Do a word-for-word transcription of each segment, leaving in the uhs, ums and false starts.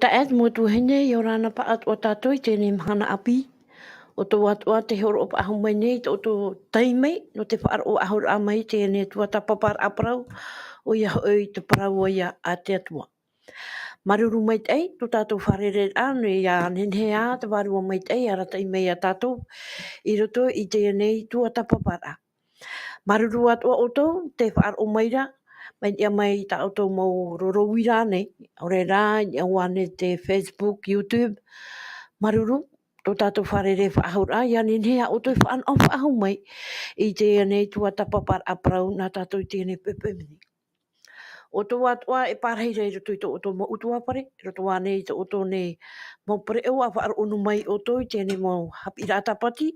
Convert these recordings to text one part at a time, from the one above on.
Taeaʻe, te mau tuahine, ʻia ora na pāʻatoʻa tātou i teie mahana ʻāpī. ʻO tō ʻoutou atoʻa tē hōroʻa faʻahou mai nei i tō ʻoutou taime, nō te faʻaroʻo faʻahou mai i teie tuatāpaparaʻa parau, ʻoia hoʻi te parau ïa a te Atua. Māuruuru maitaʻi, tō tātou fārereiraʻa, ʻia nehenehe ā te Vārua Maitaʻi, ʻia arataʻi mai ia tātou, i roto i teie tuatāpaparaʻa. Māuruuru atoʻa ʻoutou, tē faʻaroʻo mai ra, mai niʻa mai i tā ʻoutou mau roro uira nei, ʻaore rā, i niʻa ā nei te Facebook, YouTube, māuruuru, tō tātou fārerei faʻahou ra, ʻia nehenehe ā ʻoutou e faʻanaho faʻahou mai, i teie tuatāpaparaʻa parau nā tātou i teie poʻipoʻi nei. ʻO tō ʻoutou atoʻa e pārahi ra i roto i tō ʻoutou mau ʻutuāfare, i roto ānei i tō ʻoutou nei mau pereʻoʻo, ʻa faʻaroʻo noa mai ʻoutou i teie mau haʻapiʻiraʻa tāpati,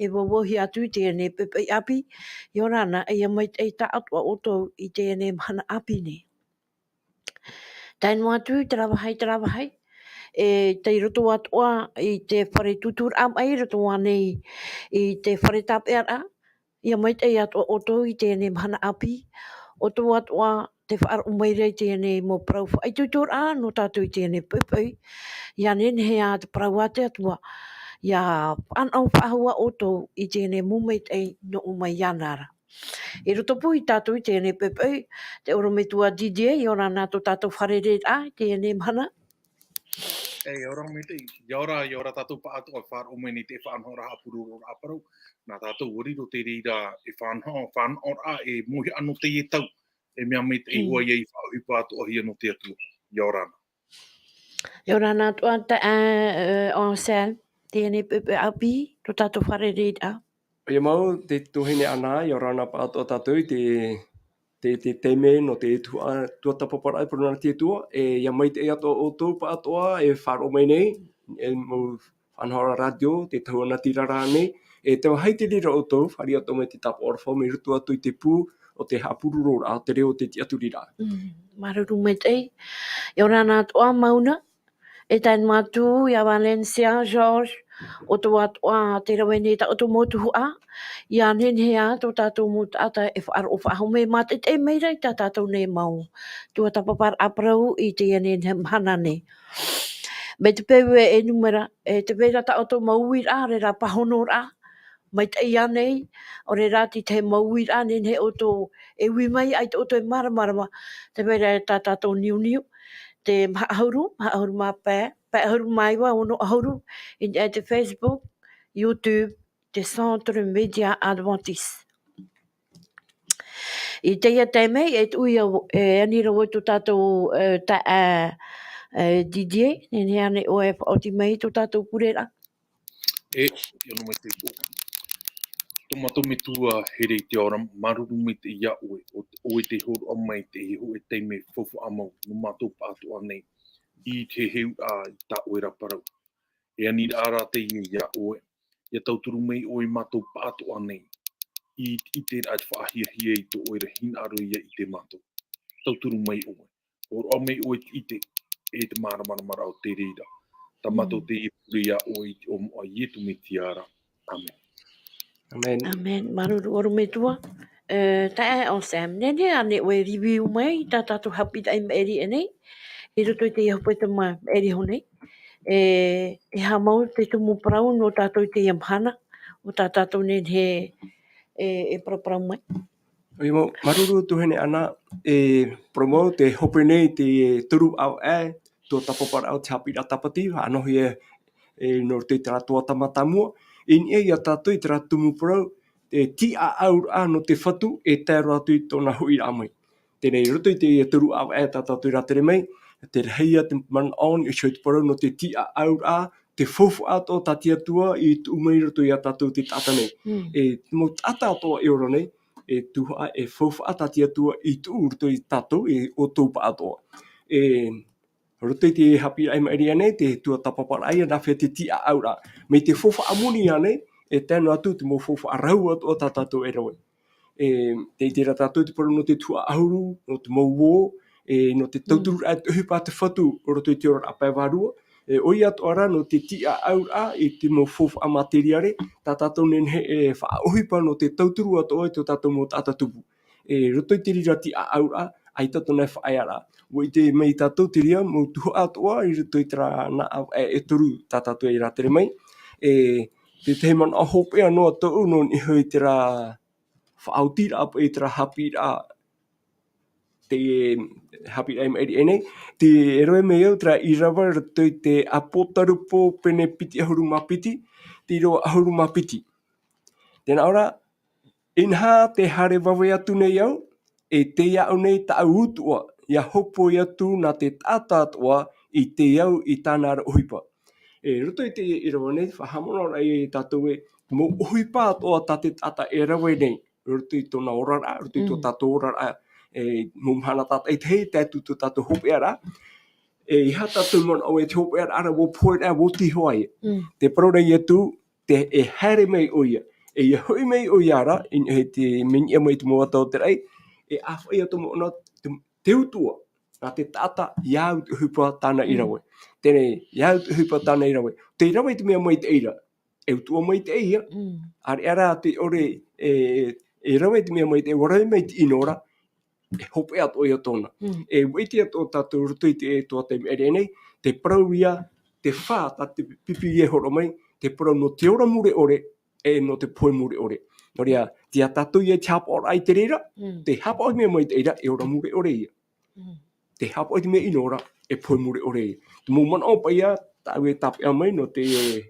e vauvauhia atu i teie poʻipoʻi ʻāpī, ʻia ora na, ʻia maitaʻi tāʻatoʻa ʻoutou i teie mahana ʻāpī nei. Tae noa atu i terā vāhi, terā vāhi, e tei roto atoʻa i te fare tūtūraʻa maʻi, i roto ānei i te fare tāpeʻaraʻa, ʻia maitaʻi atoʻa ʻoutou i teie mahana ʻāpī, ʻo tō ʻoutou atoʻa tē faʻaroʻo mai ra i teie mau parau faʻaitoitoraʻa nō tātou i teie poʻipoʻi, ʻia nehenehe ā te parau a te Atua, ʻia faʻanaho faʻahou ʻoutou i teie mau maitaʻi nō ʻō mai iāna ra. I roto pū ia tātou i teie poʻipoʻi, te ʻorometua Didier, ʻia ora na tō tātou fārereiraʻa, i teie mahana. E, ʻia ora maitaʻi, ʻia ora, ʻia ora tātou pāʻatoʻa e faʻaroʻo mai nei i te faʻanahoraʻa haʻapurororaʻa parau, nā tātou ʻua riro te reira e faʻanaho, faʻanahoraʻa e mōhia nō teie tau, e mea maitaʻi Mm. hoʻi ïa i faʻaʻohipa atoʻahia nō te Atua, ʻia ora na. ʻIa ora na atoʻa taeaʻe, e, Anselme, teie poʻipoʻi ʻāpī, tō tātou fārereiraʻa. ʻOia mau, te tuahine Ana, ʻia ora na pāʻatoʻa tātou i te, te, te taime nō te tuha-, tuatāpaparaʻa e parau na te Atua, e ʻia maitaʻi atoʻa ʻoutou pāʻatoʻa e faʻaroʻo mai nei, e mau faʻanahoraʻa rātio, te tahua natirara nei, e tē vai ra ʻoutou, fāriʻi atoʻa mai te tāpaʻo aroha mai roto atu i te pū o te haʻapurororaʻa, te reo o te tiʻaturiraʻa. Mm, māuruuru maitaʻi. ʻIa ora na atoʻa Mauna, e tae noa atu ia Valencia, George, ʻo tō ʻoutou atoʻa tē rave nei i tā ʻoutou mau tuhaʻa, ʻia nehenehe ā tō tātou mau taʻata e faʻaroʻo faʻahou mai, mātaʻitaʻi mai ra i tā tātou nei mau tuatāpaparaʻa parau i teie mahana nei. Mai te peu e ʻenumera, e tē vai ra tā ʻoutou mau uiraʻa, ʻaore rā pāhonoraʻa, maitaʻi ānei, ʻaore rā te tahi mau uiraʻa, nehenehe ʻoutou e ui mai, ʻaita ʻoutou e māramarama, tē vai ra tā tātou niuniu, te maha ʻahuru, maha ʻahuru mā pae, pae ʻahuru mā iva, ono ʻahuru, i niʻa i te Facebook, YouTube, te Centre Média Adventiste. I teie taime, e tuʻu ia, e ani ra vau i tō tātou, e, taeaʻe, e, Didier, nehenehe ānei ʻoe e faʻaoti mai i tō tātou pureraʻa. E, ʻia ora maitaʻi. Tō mātou Metua here i te ao ra, māuruuru maitaʻi ia ʻoe, ʻo, ʻoe tē hōroʻa mai i te hōʻē taime faufaʻa mau, nō mātou pāʻatoʻa nei, i te heheuraʻa i tā ʻoe ra parau. E aniraʻa rā teie ia ʻoe, ʻia tauturu mai ʻoe ia mātou pāʻatoʻa nei, i, i te ʻiteraʻa e faʻahiahia i tō ʻoe ra hinaʻaro ʻia ʻite mātou. Tauturu mai ʻoe. Hōroʻa mai ʻoe i te ʻite, e te māramaramaraʻa o te reira. Tā mātou Mm. teie pure ia ʻoe i te iʻoa o Ietu Metia ra. ʻĀmene. ʻĀmene. ʻĀmene. Māuruuru ʻorometua. E, taeaʻe Anselme, nehenehe ānei ʻoe e review mai tā tātou haʻapiʻiraʻa i maʻiri aʻe nei, i roto i teie hepetoma maʻiri aʻe nei. E, e aha mau te tumu parau nō tātou i teie mahana, ʻo tā tātou nehenehe e, e paraparau mai. ʻOia mau, māuruuru tuahine Ana, e, parau mau te hope nei te toru ʻāvaʻe, tuatāpaparaʻa o te haʻapiʻiraʻa tāpati, faʻanahohia, e, nō roto i terā tuatāmata mua, i niʻa ia tātou i terā tumu parau, te tiʻaʻauraʻa nō te Fatu, e tae roa atu i tōna hoʻiraʻa mai. Teie nei, i roto i te toru ʻāvaʻe tā tātou i rātere mai, te rahi ia te manaʻo, e hia te parau nō te tiʻaʻauraʻa, te faufaʻa atoʻa tā te Atua i tuʻu mai i roto ia tātou te taʻata nei. Mm. E, te mau taʻata atoʻa e ora nei, e tuhaʻa, e faufaʻa tā te Atua i tuʻu i roto ia tātou, e ʻoutou pāʻatoʻa. E, roto i te haʻapiʻiraʻa i maʻiri aʻe nei, te tuatāpaparaʻa ia nāfea te tiʻaʻauraʻa. Mai te faufaʻa moni ānei, e tae noa atu te mau faufaʻa rau atoʻa tā tātou e rave. E, tē ʻite ra tātou te parau nō te tuhaʻa ʻahuru, nō te mau uō, e, nō te Mm. tautururaʻa i te ʻohipa a te Fatu, i roto i te oraraʻa pae vārua. E, ʻoia atoʻa rā nō te tiʻaʻauraʻa i te mau faufaʻa mātēriare, tā tātou nehenehe e faʻaʻohipa nō te tauturu atoʻa i tō tātou mau taʻata tupu. E, roto i te reira tiʻaʻauraʻa, ʻaita tōna e faʻaearaʻa. ʻUa ʻite mai tātou te reira, mau tuhaʻa atoʻa i roto i terā nā ʻāvaʻe e toru tā tātou e rātere mai. E, te tahi manaʻo hopeʻa noa tōʻu nō niʻa iho i terā faʻaotiraʻa paʻi terā haʻapiʻiraʻa, te haʻapiʻiraʻa i maʻiri aʻe nei, tē rave mai au terā ʻīrava i roto i te ʻApotarupo pene piti ʻahuru mā piti, te ʻīrava ʻahuru mā piti. Tē nā ʻō ra, inaha tē haere vave atu nei au, e tei aʻu nei tāʻu utuʻa, ʻia hōpoi atu nā te taʻata atoʻa i te au i tāna ra ʻohipa. E, roto i te ʻīrava nei, faʻahaʻamanaʻo ra ia tātou e, mau ʻohipa atoʻa tā te taʻata e rave nei, roto i tōna oraraʻa, roto i tō Mm. tātou oraraʻa, e, mau mahana tātaʻitahi, tae atu tō tātou hopeʻaraʻa. E, ʻeiaha tātou manaʻo e te hopeʻaraʻa ra, ʻua pohe ra, ʻua tīaʻi ai. Mm. Tē parau ra atu, te, e haere mai ʻoia. E ʻia hoʻi mai ʻoia ra, i, e te mea i niʻa mai te mau ata o te raʻi, e ʻāfaʻi atu mōna te, te utuʻa, nā te taʻata, ʻia au te ʻohipa tāna i Mm. rave. Teie, ʻia au te ʻohipa tāna i rave. Tē rave i te mea maitaʻi ra, e utuʻa maitaʻi ia. Mm. ʻAreʻa rā te ʻore, e, e rave i te mea maitaʻi, ʻua rave mai te ʻino ra, e hopeʻa atoʻa ia tōna. Mm. E ʻua ʻite atoʻa tātou roto i te tuatāpapa i maʻiri aʻe nei, te parau ia, te fā, tā te Pīpīria e hōroʻa mai, te parau nō te ora mure ʻore, e nō te pohe mure ʻore. Nō reira, tei ia tātou ia te haʻapaʻoraʻa i te reira, Mm. te haʻapaʻo i te mea maitaʻi ra, e ora mure ʻore ia. Mm. Te haʻapaʻo i te mea ʻino ra, e pohe mure ʻore ia. Te mau manaʻo paʻi ia, tāʻu e tāpeʻa mai, nō te, e,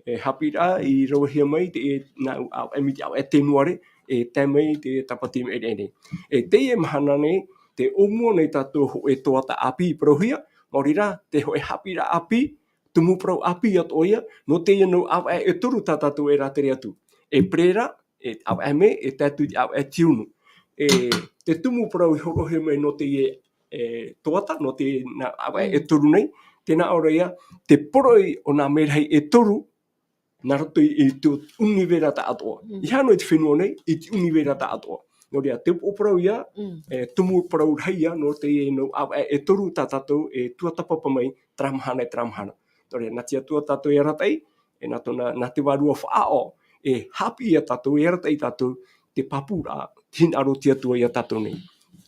e haʻapiʻiraʻa i ravehia mai, te, e, nā ʻāvaʻe mai te ʻāvaʻe Tēnuare, e tae mai te tāpati i maʻiri aʻe nei. E teie mahana nei, tē ʻōmua nei tātou hōʻē tuatāpapa i parauhia, maori rā, te hōʻē haʻapiʻiraʻa ʻāpī, tumu parau ʻāpī atoʻa ia, nō teie nau ʻāvaʻe e toru tā tātou e rātere atu. E Perera, e ʻāvaʻe Me, e tae atu i te ʻāvaʻe Tiunu. E te tumu parau i hōroʻahia mai nō teie, e, tuatāpapa, nō te nā ʻāvaʻe e Mm. toru nei, tē nā ʻō ra ia, te poroʻi o nā merahi e toru, nā roto i, i te ʻunivera tāʻatoʻa. Mm. ʻEiaha noa i te fenua nei, i te ʻunivera tāʻatoʻa. Nō reira, te upoʻo parau ia, Mm. e, tumu parau rahi ia, nō teie nau ʻāvaʻe e toru tā tātou e tuatāpapa mai, terā mahana, terā mahana. Nō reira, nā te Atua tātou e arataʻi, e nā tōna, nā te Vārua Faʻaʻo, e haʻapiʻi ia tātou, e arataʻi ia tātou, te pāpūraʻa, te hinaʻaro o te Atua ia tātou nei.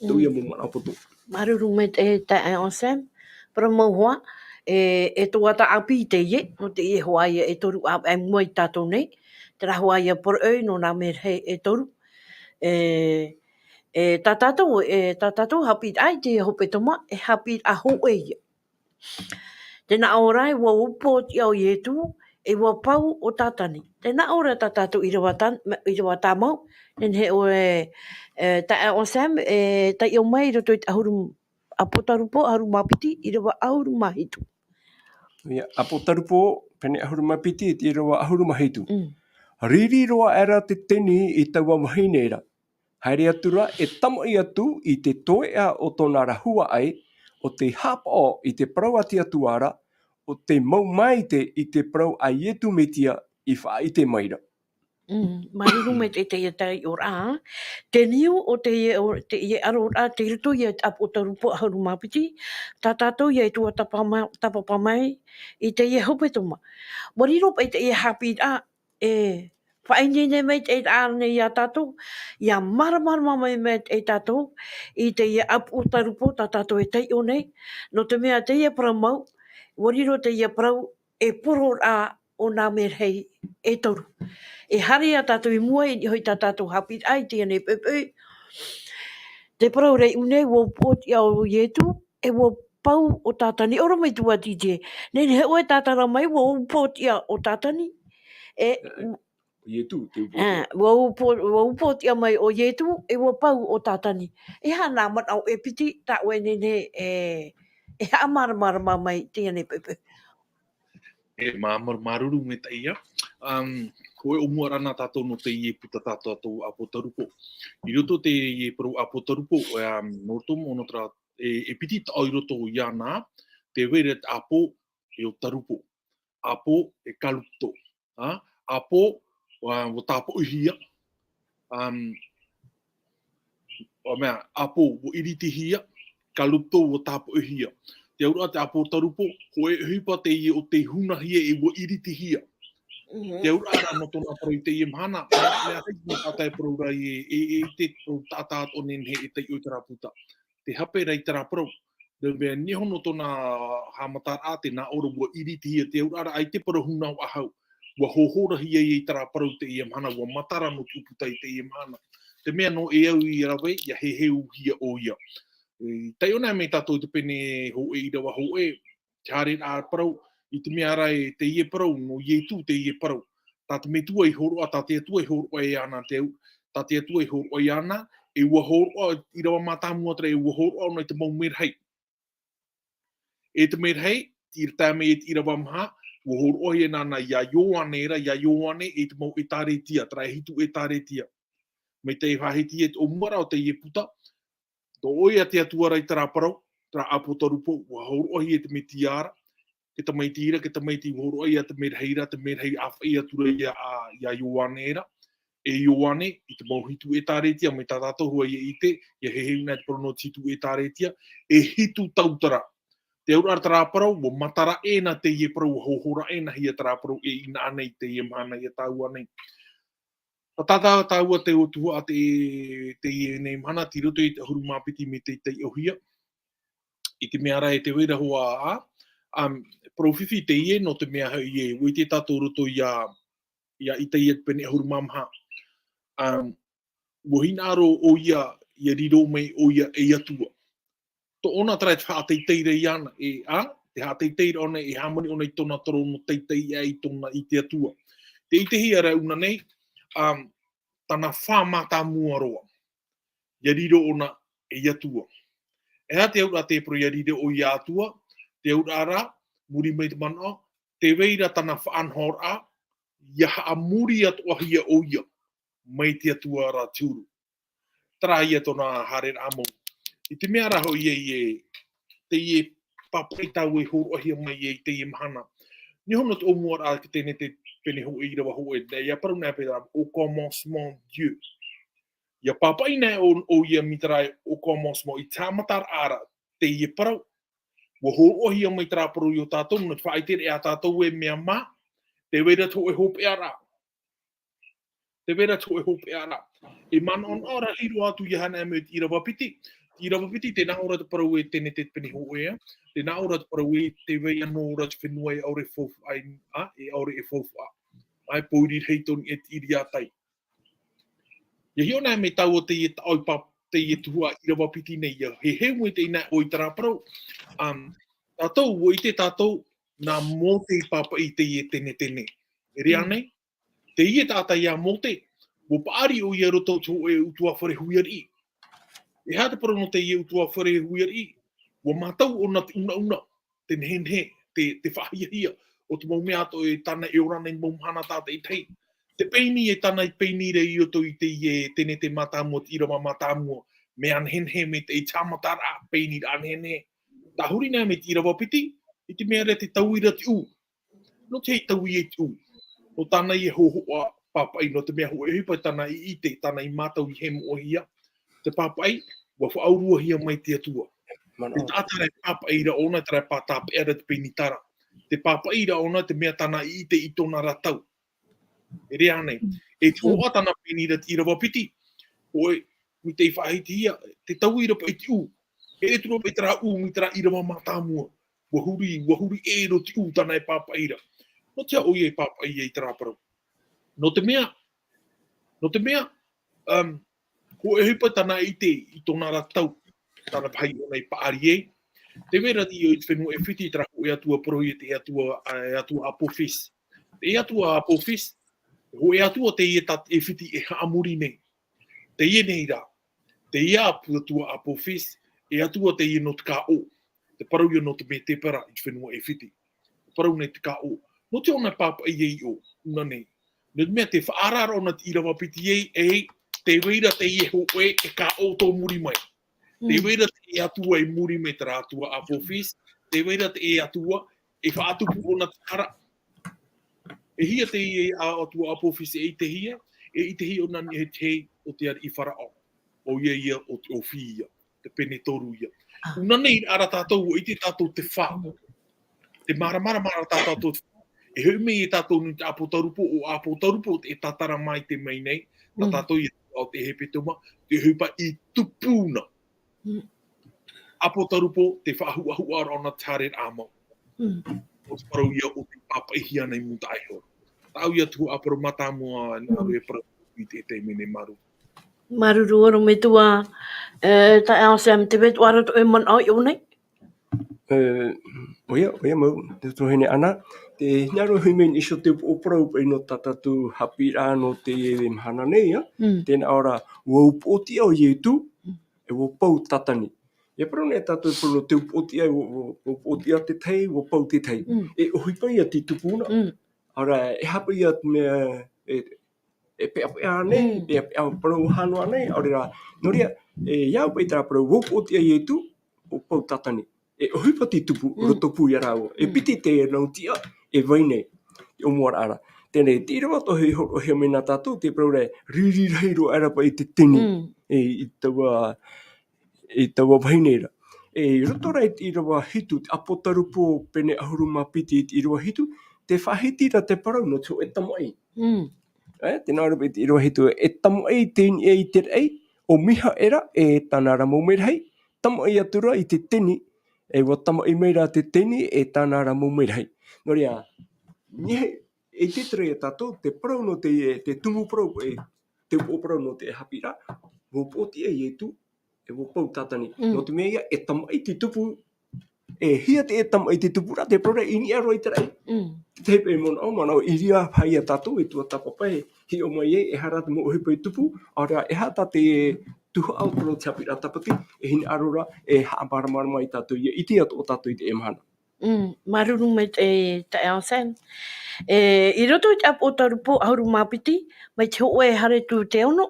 Tōʻu ia Mm. mau manaʻo poto. Māuruuru maitaʻi e taeaʻe Anselme, parau mau hoʻi, e, e tuatāpapa teie, nō teie hoʻi ia e toru ʻāvaʻe i mua ia tātou nei, terā hoʻi ia poroʻi nō nā merahi e toru. E, e tā tātou, e tā tātou haʻapiʻiraʻa i te hepetoma, e haʻapiʻiraʻa hōʻē ia. Tē nā ʻō ra, ʻua upoʻotiʻa ʻo Ietu, e ʻua pau ʻo Tātani. Tē nā ʻō ra tā tātou ʻīrava tā-, ʻīrava tāmau, nehenehe ʻoe, e, taeaʻe Anselme, e taiʻo mai i roto i te ʻahuru, ʻApotarupo ʻahuru mā piti, ʻīrava ʻahuru mā hitu. ʻIa, ʻApotarupo, pene ʻahuru mā piti, i te ʻīrava ʻahuru mā hitu. Mm. Riri roa aʻe ra te teni i taua vahine ra. Haere atu ra e tamaʻi atu i te toeʻa o tōna ra huaʻai, ʻo tē haʻapaʻo i te parau a te Atua ra, ʻo tē mau maite i te parau a Ietu Metia i faʻaʻite mai ra. Mm, māuruuru maitaʻi i teie taiʻoraʻa. Te niu o teie, o teie ʻaroraʻa, tei roto ia i te ʻApotarupo ʻahuru mā piti, tā tātou ia e tuatāpapa ma-, tāpapa mai i teie hepetoma. ʻUa riro paʻi teie haʻapiʻiraʻa, e faʻaineine mai te reira nei ia tātou, ʻia māramarama mai, mai e tātou, i teie ʻApotarupo tā tātou e taiʻo nei, nō te mea teie parau mau, ʻua riro teie parau, e poroʻi o nā merahi e toru. E haere ia tātou i mua i niʻa i tā tātou haʻapiʻiraʻa i teie nei poʻipoʻi. Te parau ra i ʻō nei, ʻua upoʻotiʻa ʻo Ietu, e ʻua pau ʻo Tātani, ʻō ra mai atu ā D J. Nehenehe ʻoe e tātara mai, ʻua upoʻotiʻa ʻo Tātani. E, ʻo Ietu, te upoʻotiʻa. E, ʻua upo-, ʻua upoʻotiʻa mai ʻo Ietu, e ʻua pau ʻo Tātani. E aha nā manaʻo e piti, tā ʻoe e nehenehe e, e haʻamāramarama mai i teie nei poʻipoʻi. E, mā-, mā-, māuruuru maitaʻi ia. Um, hōʻē ʻōmuaraʻa nā tātou nō teie puta tā tātou ʻApotarupo. I roto i teie parau ʻApotarupo, um, nō roto mau nō terā, e, e piti taʻo i roto iāna, tē vai ra te ʻapo, e ʻo Tarupo. ʻApo, e Kalupto. A, ʻapo, ʻua, ʻua tāpoʻihia. Um, ʻua mea, ʻapo, ʻua ʻiritihia, Kalupto, ʻua tāpoʻihia. Te auraʻa te ʻApotarupo, hōʻē ʻohipa teie ʻo tei hunahia e ʻua ʻiritihia. Mhm. Te auraʻa rā nō tōna parau i teie mahana, mea, mea rahi nō tātou e parau ra e, e, e te parau taʻata atoʻa nehenehe e taiʻo i terā puta. te hape ra i terā parau. Nō te mea, nehenehe tōna haʻamataraʻa, tē nā ʻō ra ʻua ʻiritihia te auraʻa ra, ʻaita e parau huna faʻahou. ʻUa hōhorahia i terā parau teie mahana, ʻua matara noa te ʻūputa i teie mahana. Te mea nō e au i rave, ʻia heheuhia ʻoia. E, taiʻo anaʻe mai tātou i te pene hōʻē, ʻīrava hōʻē, te haereraʻa parau, i te mea ra ē, teie parau, nō Ietu teie parau. Tā te Metua i hōroʻa, tā te Atua i hōroʻa iāna te au, tā te Atua i hōroʻa iāna, e ʻua hōroʻa, ʻīrava mātāmua terā, e ʻua hōroʻa ʻōna i te mau merahi. E te merahi, i te taime e te ʻīrava maha, ʻua hōroʻahia nāna iā Ioane ra, iā Ioane, e te mau ʻētāretia, terā e hitu ʻētāretia. Mai te faʻahiti e te ʻōmuaraʻa o teie puta, tō ʻoia te Atua ra i terā parau, terā ʻāpōtarupo, ʻua hōroʻahia e te Mesia ra, te tamaiti ra, te tamaiti ʻua hōroʻahia te merahi ra, te merahi ʻāfaʻi atu ra iā, a, iā Ioane ra, e Ioane, i te mau hitu ʻētāretia, mai tā tātou hoʻi ʻia ʻite, ʻia heheu anaʻe te parau nō te hitu ʻētāretia, e hitu tautara. Te auraʻa ra terā parau, ʻua matara ʻē na teie parau, ʻua hōhora ʻē na hia terā parau, e ʻinaʻi nei teie mahana ʻia tae nei. Tata tāua te tuhaʻa te, teie nei mahana, tei roto i te ʻahuru mā piti mea taiʻohia. I te mea ra ē tē vai ra hoʻi ā, um, parau fifi teie, nō te mea hoʻi ē, ʻua ʻite tātou roto iā, iā Isaia te pene ʻahuru mā maha. Um, ʻua hinaʻaro ʻoia, ʻia riro mai ʻoia ei Atua. Tō ʻōna terā e te haʻateitei ra iāna, e, a, te haʻateitei ra ʻōna, e hāmani ʻōna i tōna torono teitei aʻe i tōna, i te Atua. Tē ʻitehia ra ʻōna nei, um, tāna fā mātāmua roa. ʻIa riro ʻōna ei Atua. E aha te auraʻa tē parau ʻia riro ʻoia Atua, te auraʻa ra, muri mai te manaʻo, tē vai ra tāna faʻanahoraʻa, ʻia haʻamori atoʻahia ʻoia, mai te Atua ra te huru. Terā ia tōna haereraʻa mau. I te mea ra hoʻi ē, teie pāpaʻi tāua i hōroʻahia mai ai i teie mahana. Nehenehe te ʻōmuaraʻa i te Tenete pene hōʻē ʻīrava hōʻē, ʻia parau anaʻe paʻi ra, au commencement Dieu. ʻIa pāpaʻi anaʻe ʻo, ʻoia mai terā au commencement i te haʻamataraʻa ra, teie parau. ʻUa hōroʻahia mai terā parau iō tātou, nō te faʻaʻite ra iā tātou e mea mā, tē vai ra te hōʻē hopeʻa ra. Tē vai ra te hōʻē hopeʻa ra. E manaʻo, manaʻo rahi roa atu ʻia haere mai te ʻīrava piti. Te ʻīrava piti, tē nā ʻō ra te parau e Tenete pene hōʻē, tē nā ʻō ra te parau ē, tē vai noa ra te fenua e ʻaore e faufaʻa, a, e ʻaore e faufaʻa. ʻA, e pōiri rahi tonu e te ʻiriātai. ʻIa hiʻo anaʻe mai tāua teie taʻo i pā, teie tuhaʻa ʻīrava piti nei, ʻia heheu mai teie nā ʻoe i terā parau. Um, tātou, ʻua ʻite tātou, nā Mōte i pāpaʻi i teie Tenete nei. E riro nei? Teie taʻata iā Mōte, ʻua paʻari ʻoia i roto i te hōʻē ʻutuāfare huiariʻi. E aha te parau nō teie ʻutuāfare huiariʻi? ʻUa mātau ʻōna te unauna, te nehenehe, te, te faʻahiahia, ʻo te mau mea atoʻa e tāna e ora nei mau mahana tātaʻitahi. Te pēni e tāna i pēni ra i roto i teie Tenete mātāmua, te ʻīrava mātāmua, mea nehenehe mai te haʻamataraʻa, pēni ra nehenehe. Tahuri anaʻe mai te ʻīrava piti, i te mea ra te taui ra te ʻū. Nō te aha i taui ai te ʻū? Nō tāna i hōhoʻa pāpaʻi, nō te mea hōʻē ʻohipa tāna i ʻite, tāna i mātau i hē moʻehia. Te pāpaʻi, ʻua faʻauruahia mai te Atua. Te taʻata ra e pāpaʻi ra ʻōna, terā e pātapeʻa ra te pēni tara. Te pāpaʻi ra ʻōna, te mea tāna i ʻite i tōna ra tau. E riro nei. E te hōhoʻa tāna pēni ra te ʻīrava piti. ʻOe, mai te faʻahitihia, te taui ra paʻi te ʻū. E ʻere atu ra paʻi terā ʻū, mai terā ʻīrava mātāmua. ʻUa huri, ʻua huri ʻē roa te ʻū tāna e pāpaʻi ra. Nō te aha ʻoia i pāpaʻi ai terā parau? Nō te mea, nō te mea, um, hōʻē ʻohipa tāna i ʻite i tōna ra tau, tāna vāhi ʻōna i paʻari ai. Tē vai ra ïa i te fenua ʻĒfiti, terā hōʻē atua parauhia e te atua, e atua Apophis. Te atua Apophis, hōʻē atua teie tā ʻĒfiti e haʻamori nei. Teie nei rā, teie atua Apophis, e atua teie nō te kāʻō. Te parau ïa nō te mētēpara i te fenua ʻĒfiti. Te parau nei te kāʻō. Nō te aha ʻōna i pāpaʻi ai ʻō, ʻōna nei. Nō te mea tē faʻaara ra ʻōna te ʻīrava piti ai, e, tē vai ra teie hōʻē e kāʻō tō muri mai. Tē vai ra te atua i muri mai terā atua Apophis, tē vai ra te atua e faʻatupu ʻōna te hara. E hia teie atua Apophis e ʻitehia, e ʻitehia ʻōna i te hei o te ariʻi Faraō. ʻOia ïa ʻo te ʻōfī ïa, te pene toru ïa. ʻŌna nei rā tātou, ʻua ʻite tātou te fā. Te māramarama ra tātou te fā. E hoʻi mai e tātou nui te Apotarupo, ʻo Apotarupo te tātara maitaʻi mai nei, tā tātou ïa o te hepetoma, te ʻohipa i tupu na. ʻApōtarupo, te faʻahuʻahuʻa ra ʻōna te haereraʻa mau. Mm. ʻO te parau ia o te pāpaʻihia nei mūtaʻa iho. Tāʻu ia tuhaʻa parau mātāmua, nā Mm. reira e parau i te, te mene māuruuru. Māuruuru ʻorometua, e, taeaʻe Sam, te metua atoʻa e manaʻo i ʻō nei? E, ʻoia, ʻoia mau, te tuahine Ana, te hinaʻaro e hui mai iho te upoʻo parau paʻi nō tā tātou haʻapiʻiraʻa nō te mahana nei, ʻia. Mm. Tē nā ʻō ra, ʻua upoʻotiʻa ʻo Ietu, Mm. e ʻua pau Tātani. ʻIa parau nei tātou e parau nō te upoʻotiʻa, ʻua, ʻua, ʻua upoʻotiʻa te tahi, ʻua pau te tahi. Mm. E ʻohipa ia te tupu na. Mm. ʻAore rā, e aha paʻi ia te mea, e, e peʻapeʻa nei, Mm. peʻapeʻa parau hā noa nei, ʻaore rā. Nō reira, e, ʻia au paʻi terā parau, ʻua upoʻotiʻa Ietu, ʻua pau Tātani. E ʻohipa te tupu, Mm. roto pū ia rāua. E Mm. piti te nau tiʻa, e vai nei. Te ʻōmuaraʻa ra. Teie nei, te ʻīrava atoʻa e hōroʻahia mai nā tātou, te parau ra, riri rahi roa aʻe ra paʻi te teni. Mm. E, i taua, i taua vahine ra. E, i roto rā i te ʻīrava hitu, te ʻApōtarupo pene ʻahuru mā piti i te ʻīrava hitu, tē faʻahiti ra te parau nō te hōʻē tamaʻi. Mm. E, tē nā ʻō ra paʻi te ʻīrava hitu, e tamaʻi tei niʻa i te raʻi, ʻo Mihaera, e tāna ra mau merahi, tamaʻi atu ra i te teni, e ʻua tamaʻi mai ra te teni, e tāna ra mau merahi. Nō reira, nehenehe e ʻite ra ia tātou, te parau nō te, te tumu parau, e, te upoʻo parau nō te haʻapiʻiraʻa, ʻua upoʻotiʻa Ietu, e ʻua pau Tātani. Mm. Nō te mea ia, e tamaʻi te tupu, e hia te, e tamaʻi te tupu ra, te parau ra i niʻa roa i te raʻi. Mm. Te tahi paʻi manaʻo, manaʻo, i reira paʻi ia tātou, e tuatāpapa e hiʻo mai ai, e aha rā te mau ʻohipa i tupu, ʻaore rā, e aha tā te tuhaʻa o te parau te haʻapiʻiraʻa Tāpati, e hinaʻaro ra, e haʻamāramarama ia tātou, ʻia ʻite atoʻa tātou i teie mahana. Mm, māuruuru maitaʻi, e, taeaʻe Sam. E, i roto i te ʻApōtarupo ʻahuru mā piti, mai te hōʻē haere atu i te ono,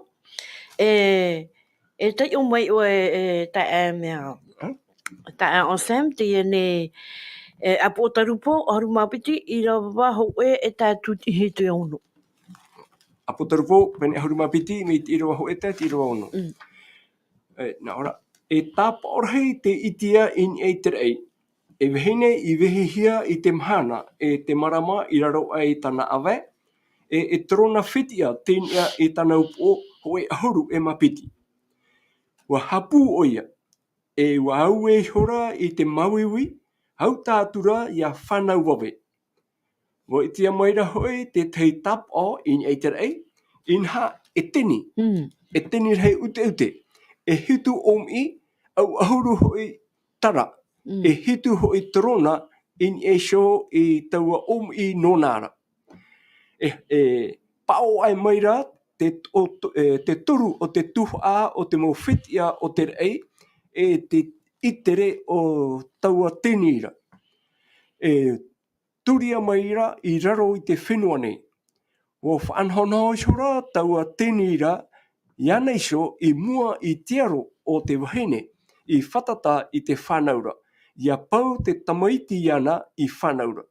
e, e taiʻo mai ʻoe, e, taeaʻe mea, Mm. taeaʻe Sam, teie nei, e, ʻApōtarupo ʻahuru mā piti, ʻīrava hōʻē e tae atu i te ono. ʻApōtarupo, pene ʻahuru mā piti, mai te ʻīrava hōʻē e tae i te ʻīrava ono. Mm. E, nā ʻō ra, e tāpaʻo rahi te ʻitea i niʻa i te raʻi, e vahine i vehehia i te mahana, e te marama i raro aʻe i tāna ʻāvae, e, e terona fetiʻa tei niʻa i tāna upoʻo hōʻē ʻahuru e mā piti. ʻUa hapū ʻoia, e ʻua auē ihora i te māuiui, hauta atu ra ʻia fānau vave. ʻUa ʻitea mai ra hoʻi te tahi tāpaʻo i niʻa i te raʻi, inaha e teni, Mm. e teni rahi ʻuteʻute, e hitu ʻōmiʻi, ʻau ʻahuru hoʻi tara, Mm. e hitu hoʻi terona i niʻa iho i taua ʻōmiʻi nōna ra. E, e paʻo aʻe mai ra te, o, to-, e, te toru o te tuhaʻa o te mau fetiʻa o te raʻi, e te ʻitere o taua teni ra. E turia mai ra i raro i te fenua nei. ʻUa faʻanahonaho ihora taua teni ra iāna iho i mua i te aro o te vahine i fātata i te fānau ra, ʻia pau te tamaiti iāna i fānau ra.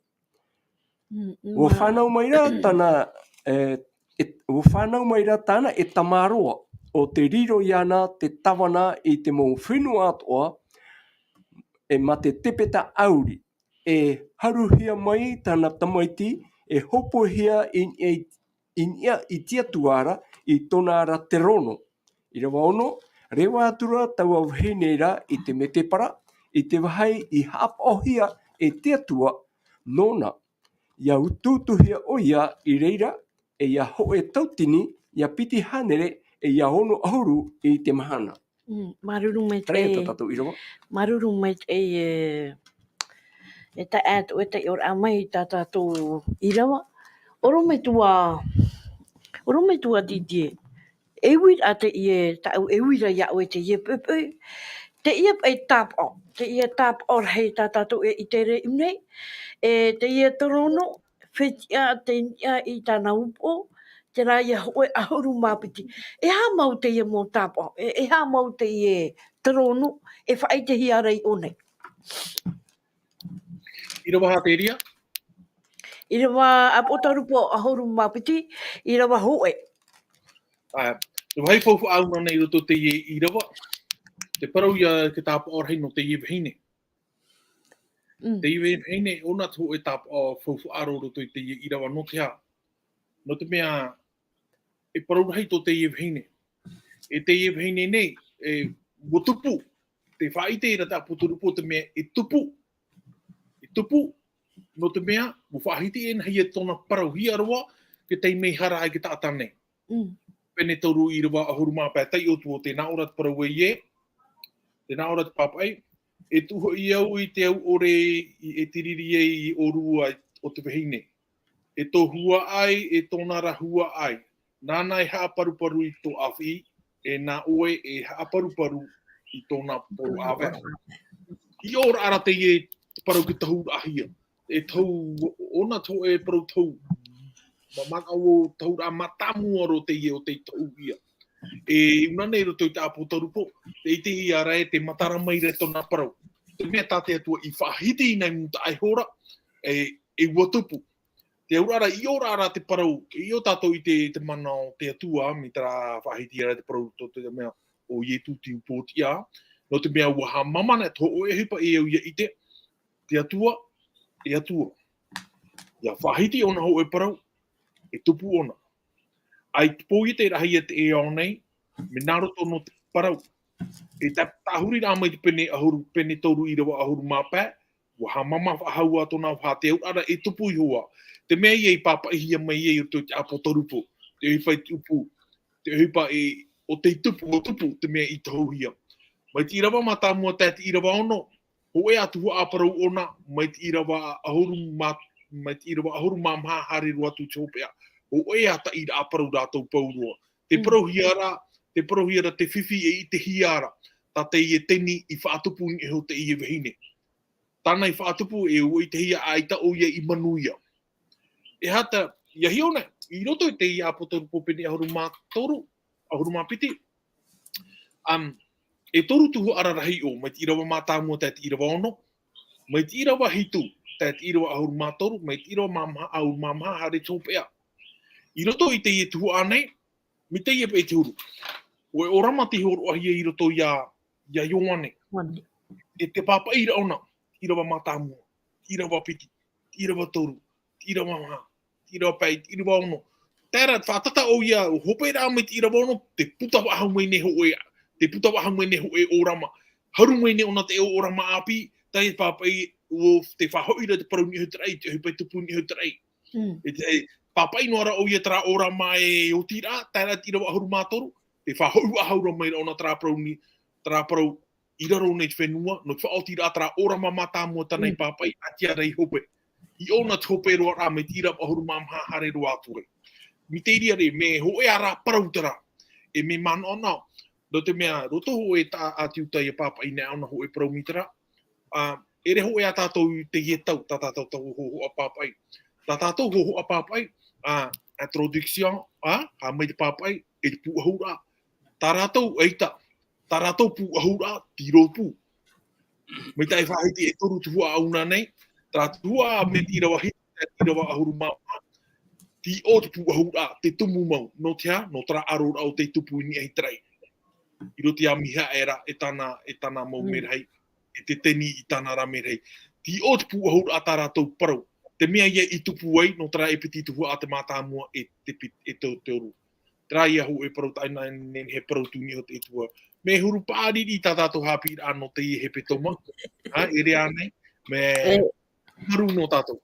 Mm, ʻUa mā- fānau mai ra tāna, e, e, ʻua fānau mai ra tāna e tamaroa, ʻo tē riro iāna te tāvana i te mau fenua atoʻa, e mā te tepeta ʻauri, e haruhia mai tāna tamaiti, e hōpoihia i, e, i niʻa i te Atua ra, i tōna ra terōno. ʻĪrava ono, reva atu ra taua vahine ra i te mētēpara, i te vāhi i haʻapaʻohia e te Atua nōna, ʻia utuutuhia ʻoia i reira, e ʻia hōʻē tautini, ʻia piti hānere, e ʻia ono ʻahuru i te mahana. Mm, māuruuru maitaʻi. Terā ia tā tātou ʻīrava. Māuruuru maitaʻi, e, e taeaʻe atu e taiʻoraʻa mai i tā tātou ʻīrava. ʻOrometua, ʻorometua Didier. E uiraʻa teie, tāʻu e uira iā ʻoe teie poʻipoʻi. Teie paʻi tāpaʻo, teie tāpaʻo rahi tā tātou e ʻite ra i ʻō nei. E teie terōno, fetiʻa tei niʻa i tāna upoʻo, terā ia hōʻē ʻahuru mā piti. E aha mau teie mau tāpaʻo, e, e aha mau teie terōno, e faʻaʻitehia ra i ʻō nei. ʻĪrava hā terā? ʻĪrava ʻApōtarupo ʻahuru mā piti, ʻīrava hōʻē. Ā, te vāhi faufaʻa ʻaʻau nei i roto teie ʻīrava, te parau ia te tāpaʻo rahi nō teie vahine. Mm. Teie vahine, ʻōna te hōʻē tāpaʻo faufaʻa roa i roto i teie ʻīrava nō te aha. Nō te mea, e parau rahi tō teie vahine. E teie vahine nei, e, ʻua tupu, e faʻaʻite ra te ʻāpōtoro Paul te mea e tupu. E tupu, nō te mea, ʻua faʻahiti ʻēnā hia tōna parau hiaroa, ke tei mea hara ai te taʻata nei. Mm. Pene toru ʻīrava ʻahuru mā pae, taiʻo atu ʻo tē nā ʻō ra te parau ē, tē nā ʻō ra te pāpaʻi, e tuhaʻa au i te au ʻore i, e te riri ai i ʻōrua o te vahine. E tō huaʻai, e tōna ra huaʻai. Nāna e haʻaparuparu i tō ʻāfiʻi, e nā ʻoe e haʻaparuparu i tōna poro ʻāvae. I ʻō ra ra teie parau ke tohu ra hia. E tohu, ʻōna tohu e parau tohu. Ma, ma, o tohu ra mātāmua roa teie o tei tohu ia. E, ʻia ʻōna nei roto i te ʻāpōtoro Paul, te ʻitehia ra e te matara mai ra tōna parau. Te mea tā te Atua i faʻahiti nei i mūtaʻa iho ra, e, e ʻua tupu. Te auraʻa ra, i ʻō ra ra te parau, i ʻō tātou i te, te mana o te Atua, mai terā faʻahiti ra te parau tō te mea o Ietu te upootiʻa, nō te mea ʻua haʻamāmā na te hōʻē ʻohipa e au ʻia ʻite, te Atua, e Atua. ʻIa faʻahiti ʻōna hōʻē parau, e tupu ʻōna. ʻAi te pō i te rahi e te ao nei, mea nā roto nō te parau. E tā, tāhuri rā mai te pene ʻahuru, pene toru ʻīrava ʻahuru mā pae, ʻua haʻamāmā faʻahou ā tōna, ʻua te auraʻa ra e tupu iho ā. Te mea ia i pāpaʻihia mai ai i roto i te ʻāpōtoro Paul. Te ʻohipa i tupu, te ʻohipa e, o tei tupu, ʻua tupu, te mea i tohuhia. Mai te ʻīrava mātāmua tae te ʻīrava ono, hōʻē ā tuhaʻa parau ʻōna, mai te ʻīrava ʻahuru mā, mai te ʻīrava ʻahuru mā maha haere roa atu i te hopeʻa. Hōʻē ā taʻiraʻa parau rātou pauroa. Te Mm. parauhia ra, te parauhia ra te fifi e ʻitehia ra. Tā teie teni i faʻatupu i niʻa iho teie vahine. Tāna i faʻatupu e ʻua ʻitehia ʻaita ʻoia i manuia. E aha tā, ʻia hiʻo na, i roto i teie ʻāpōtoro Paul pene ʻahuru mā toru, ʻahuru mā piti, um, e toru tuhaʻa rarahi ʻō, mai te ʻīrava mātāmua tae te ʻīrava ono, mai te ʻīrava hitu tae te ʻīrava ʻahuru mā toru, mai te ʻīrava mā maha, ʻahuru mā maha haere i te hopeʻa. I roto i teie tuhaʻa nei, mai teie paʻi te huru. ʻO e ʻōrama tei hōroʻahia i roto ia, ia Ioane. Ioane. E te pāpaʻi ra ʻōna, ʻīrava mātāmua, ʻīrava piti, ʻīrava toru, ʻīrava maha, ʻīrava pae, ʻīrava ono. Terā, faʻatata ʻoia, hope ra mai te ʻīrava ono, tē puta faʻahou mai nei hōʻē, tē puta faʻahou mai nei hōʻē ʻōrama. Haru mai nei ʻōna te ʻōrama ʻāpī, tae pāpaʻi, ʻo tē faʻahoʻi ra te parau i niʻa iho i te raʻi, te ʻohipa e tupu i niʻa iho i te raʻi. Mm. E te, e, pāpaʻi noa ra ʻoia terā ʻōrama e oti ra, terā te ʻīrava ʻahuru mā toru, tē faʻahoʻi faʻahou ra mai ra ʻōna terā parau ni, terā parau i raro nei te fenua, nō te faʻaoti ra terā ʻōrama mātāmua tāna i Mm. pāpaʻi, ʻaita ra i hope. I ʻōna te hope roa ra mai te ʻīrava ʻahuru mā maha haere roa atu ra. Mai te reira ra, mea hōʻē ā rā parau terā, e mea manaʻo na, nō te mea, roto hōʻē tā, ā te Iutaia pāpaʻi nei ʻōna hōʻē parau mai terā, ā, ʻere hōʻē ā tātou i teie tau, tā tātou tau hōhoʻa pāpaʻi. Tā tātou hōhoʻa pāpaʻi, ā, introduction, ā, haere mai te pāpaʻi, e te pūʻohu ra. Tā rātou, ʻaita, tā rātou pūʻohu ra, te rōpū. Mai tā e faʻahiti e toru tuhaʻa ʻōna nei, terā tuhaʻa mai te ʻīrava hitu, te ʻīrava ʻahuru mā maha, tei ʻō te pūʻohu ra, te tumu mau, nō te aha, nō terā ʻaro ra ʻo tei tupu i niʻa i te raʻi. I roto ia Mihaela, e tāna, e tāna mau Mm. merahi, e te teni i tāna ra merahi. Tei ʻō te pūʻohu ra tā rātou parau. Te mea ia i tupu ai, nō terā e piti tuhaʻa te mātāmua e te pit-, e te toru. Terā ia hōʻē parau taʻa ʻē nei, he parau tū nei o te Atua. Mea huru paʻari i tā tātou haʻapiʻiraʻa nō teie hepetoma. Ha, ʻere ānei, mea E. maru nō tātou.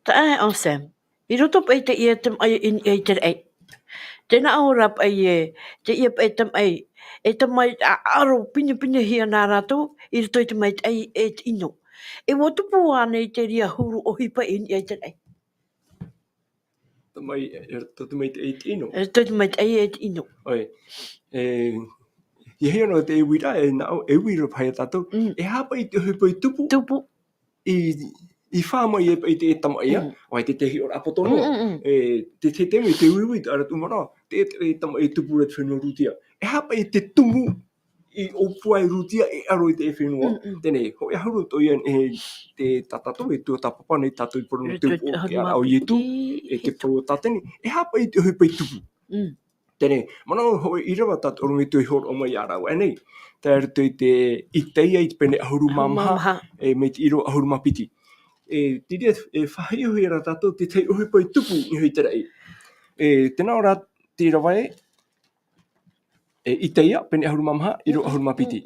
Taeaʻe Sam. I roto paʻi teie tamaʻi i niʻa i te raʻi. Tē nā ʻō ra paʻi ē, teie paʻi tamaʻi, e tamaʻi ʻaʻaro pinepinehia nā rātou, i roto i te maitaʻi e te ʻino. E ʻua tupu ānei te reira huru ʻohipa i niʻa i te raʻi. Tamaʻi, e, tō te maitaʻi e te ʻino. E, tō te maitaʻi e te ʻino. ʻOi. E, ʻia hiʻo noa te uiraʻa, e nā ʻō, e uira paha ia tātou. Mm. E aha paʻi te ʻohipa i tupu? Tupu. I, i fā mai e paʻi te tamaʻi, ā? Mm. ʻOi, te, te hiʻoraʻa poto noa. Mm, mm, mm. E, te, te, te, te uiui, te ara tū manaʻo, te, te, te tamaʻi tupu ra te fenua Rūtia. E aha paʻi te tumu i ʻōpua i Rūtia e ʻaro i te fenua. Mm, mm. Teie, hōʻē ā huru atoʻa ia, e, te tā tātou, e tuatāpapa nei tātou i te parau nō te upoʻo, te ara o Ietu, e te parau o Tātani. E aha paʻi te ʻohipa i tupu? Mm. Teie, manaʻo hōʻē ʻīrava tā te ʻorometua i hōroʻa mai ia rāua, ʻaita nei. Tae roto i te Itaia i te pene ʻahuru mā maha, e, mai te ʻīrava ʻahuru mā piti. E, te reira, e faʻahiʻohia ra tātou te tahi ʻohipa i tupu i niʻa i te raʻi. E, tē nā ʻō ra te ʻīrava ē, E Itaia, pene ʻahuru mā maha, ʻīrava ʻahuru mā piti.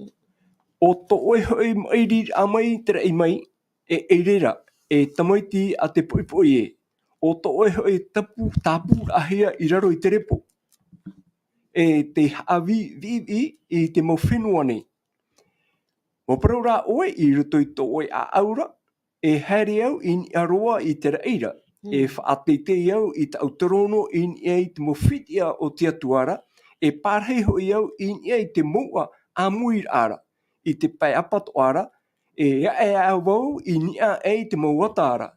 ʻO tō ʻoe hoʻi maʻiriraʻa mai te raʻi mai, e ʻeirera, e tamaiti a te poʻipoʻi ē. ʻO tō ʻoe hoʻi tapu, tāpūraʻahia i raro i te repo. E te haʻavī, viʻiviʻi i te mau fenua nei. ʻUa parau rā ʻoe i roto i tō ʻoe ʻāʻau ra, e haere au i niʻa roa i te raʻi ra, e faʻateitei au i tāʻu terōno i niʻa i te mau fetiʻa o te Atua ra, e pārahi hoʻi au i niʻa i te mouʻa ʻāmuiraʻa ra, i te pae ʻapatoʻa ra, e aʻe vau i niʻa aʻe i te mau ata ra,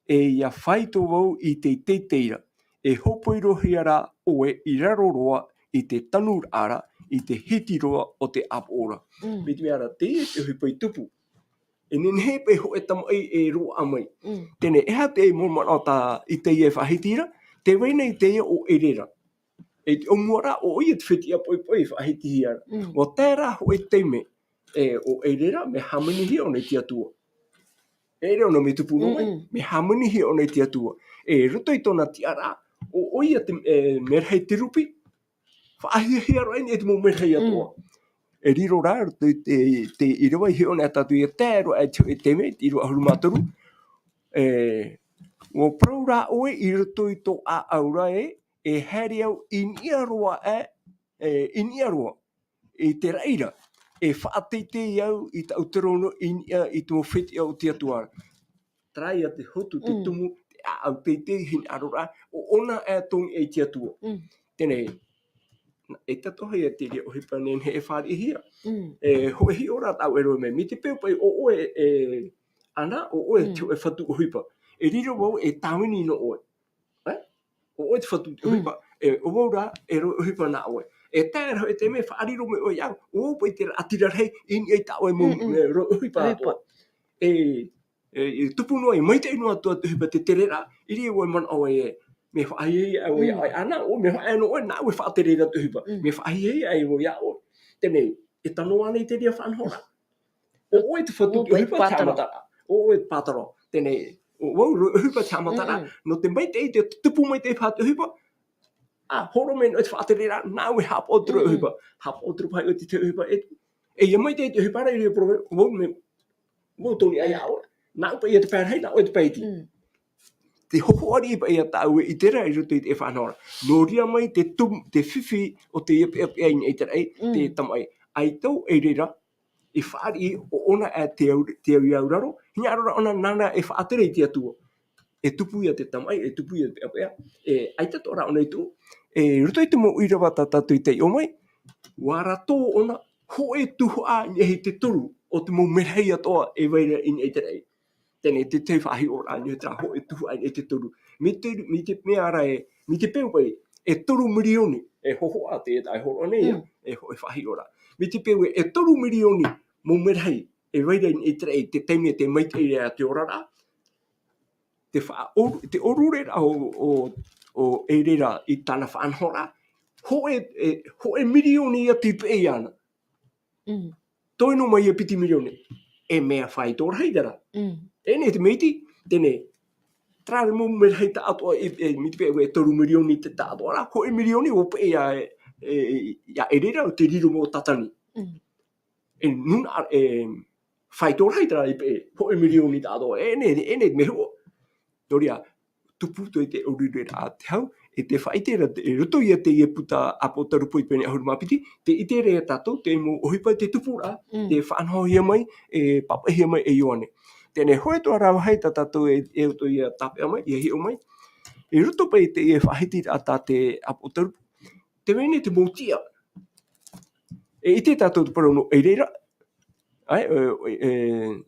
e ʻia faito vau i te teitei ra, e hōpoirohia rā ʻoe i raro roa i te tanuraʻa ra, i te hiti roa o te ʻāpoʻo ra. Mm. Mai te mea ra, teie te ʻohipa i tupu. E nehenehe paʻi hōʻē tamaʻi e roaʻa mai. Mm. Teie, e aha te mau manaʻo tā Itaia e faʻahiti ra, tē vai nei teie ʻo ʻErera. E te ʻōmuaraʻa, ʻo ia te fetiʻa poʻipoʻi e faʻahitihia ra. Mm. ʻUa tae rā hōʻē taime, e, ʻo ʻErera, mea hāmanihia ʻōna i te Atua. E ʻere ʻōna mea tupu noa mai, mm-mm, mea hāmanihia ʻōna i te Atua. E roto i tōna tiʻaraʻa, ʻo, ʻo ia te, e, merahi kerubi, faʻahiahia roa i niʻa i te mau merahi atoʻa. Mm. E riro rā, roto i te, te ʻīrava i hiʻo nei tātou ʻia tae roa i te, i te mea, i te ʻīrava ʻahuru mā toru. E, ʻua parau rā ʻoe i roto i tō ʻāʻau ra ē, e haere au i niʻa roa aʻe, e, i niʻa roa i te raʻi ra, e faʻateitei au i tāʻu terōno i niʻa i te mau fetiʻa o te Atua ra. Terā ia te hotu, te, mm, tumu, te ʻāʻau teitei, hinaʻaro rā, ʻo, ʻōna aʻe tō niʻa i te Atua. Mm. Teie, e tato hia te reira ʻohipa nehenehe e fāriʻihia. Mm. E, hōʻē hiʻoraʻa tāʻu e rave mai, mai te peu paʻi ʻo ʻoe, e, ʻana, ʻo ʻoe, mm, te hōʻē fatu ʻohipa. E riro vau e tāvini nō ʻoe. E? ʻO ʻoe te fatu te, mm, ʻohipa, e, ʻo vau rā, e rave ʻohipa nā ʻoe. E tae rā hōʻē taime e faʻariro mai ʻoe iāʻu, ʻo vau paʻi te raʻatira rahi i niʻa i tā ʻoe mau, mm-mm, e, rave ʻohipa, ʻohipa atoʻa. E, e, e tupu noa, e maitaʻi noa atu te ʻohipa, te tereraʻa, i reira vau e manaʻo ai ē, mea faʻahiahia vau iā, mm, ʻoe, ʻana, ʻo, mea faʻaea noa ʻoe, nāʻu e faʻaterera te ʻohipa, mm, mea faʻahiahia vau iā ʻoe. Teie, e tano ānei te reira faʻanahoraʻa? ʻO ʻoe te fatu te ʻohipa, te haʻamataraʻa. ʻO ʻoe te pātoro. Teie, ʻo vau, rave ʻohipa te haʻamataraʻa. Mm-mm. Nō te maitaʻi, te tupu maitaʻi paha te ʻohipa. ʻA, hōroʻa mai nō te faʻatereraʻa, nāʻu e haʻapaʻo atu rave ʻohipa. Mm-mm. Haʻapaʻo atu rave paha ʻoe i te ʻohipa, e, e ʻia maitaʻi te ʻohipa ra, i reira parau, vau mea, vau tō niʻa iā ʻoe. Nāʻu paʻi ia te pae rahi, nā ʻoe te pae iti. Mm. Te hōhoʻa riʻi paʻi ia tāʻu e ʻite ra i roto i te faʻanahoraʻa. Nō reira mai te tum-, te fifi o te ʻāpeʻapeʻa i niʻa i te raʻi, mm, te tamaʻi. ʻAita ʻo ʻErera, i fāriʻi ʻo ʻōna aʻe te au, te au i auraro, hinaʻaro rā ʻōna nāna e faʻatere i te Atua. E tupu ia te tamaʻi, e tupu ia te ʻāpeʻapeʻa, e ʻaita atoʻa rā ʻōna i tuʻu, e roto i te mau ʻīrava tā tātou i taiʻo mai, ʻua ara tō ʻōna hōʻē tuhaʻa i niʻa i te toru o te mau merahi atoʻa e vai ra i niʻa i te raʻi. Teie te tahi faʻahiʻoraʻa, nō terā hōʻē tuhaʻa i niʻa i te toru. Mai te, mai te mea ra ē, mai te peu paʻi, e toru mirioni, e hōhoʻa te, e tae hōroʻa nei, mm, e hō-, e faʻahiʻoraʻa. Mai te peu ē, e toru mirioni mau merahi e vai ra i niʻa i te raʻi, te taime tē maitaʻi ra te oraraʻa, te faʻa-, ʻo-, te ʻōrureraʻa ʻo, ʻo, ʻo ʻErera i tāna faʻanahoraʻa, hōʻē, e, hōʻē mirioni ia tei peʻe iāna. Mm. Toe noa mai ia piti mirioni. E mea faito rahi terā. Mm. Teie te mea iti, teie, terā mau merahi taʻatoʻa, e, e, mai te peu ē e toru mirioni te taʻatoʻa ra, hōʻē mirioni ʻua peʻe ia, e, e, ia ʻErera, ʻo tei riro mai ʻo Tatani. Mm. E nūnaʻa, e, faito rahi terā i peʻe, hōʻē mirioni taʻatoʻa, e, teie, teie te mea huʻa. Nō reira, tupu atoʻa i te ʻōrureraʻa te hau, e tē faʻaʻite ra, i roto ia i teie puta ʻApotarupo i te pene ʻahuru mā piti, tē ʻite ra ia tātou te mau ʻohipa, te tupuraʻa, mm, tē faʻanahohia mai, e pāpaʻihia mai e Ioane. Teie, hōʻē atoʻa ra vāhi tā tātou e, e ʻoutou ʻia tāpeʻa mai, ʻia hiʻo mai. I roto paʻi i teie faʻahitiraʻa tā te ʻApotarupo, tē vai nei te mau tiʻa. E ʻite tātou te parau nō ʻErera, ʻae, e, e,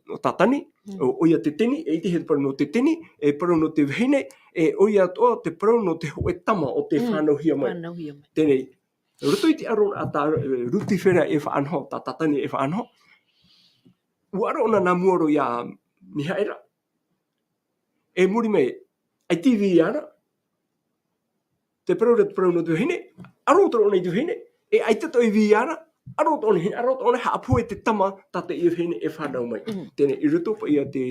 nō Tatani, mm, ʻo, ʻoia te teni, e ʻite hia te parau nō te teni, e parau nō te vahine, e ʻoia atoʻa te parau nō te hōʻē tama ʻo tē, mm, fānauhia mai. Fānauhia mai. Teie, roto i te ʻaroraʻa tā, e, Rutifera e faʻanaho, tā Tatani e faʻanaho, ʻua aro ʻōna nā mua roa ia Mihaera. E muri mai, ʻaita i vī iāna, te parau ra, te parau nō te vahine, aro atoʻa ʻōna i te vahine, e ʻaita atoʻa i vī iāna, aro atoʻa ʻōna, aro atoʻa ʻōna, haʻapohe te tama tā teie vahine e fānau mai. Mm. Teie, i roto paʻi ia te,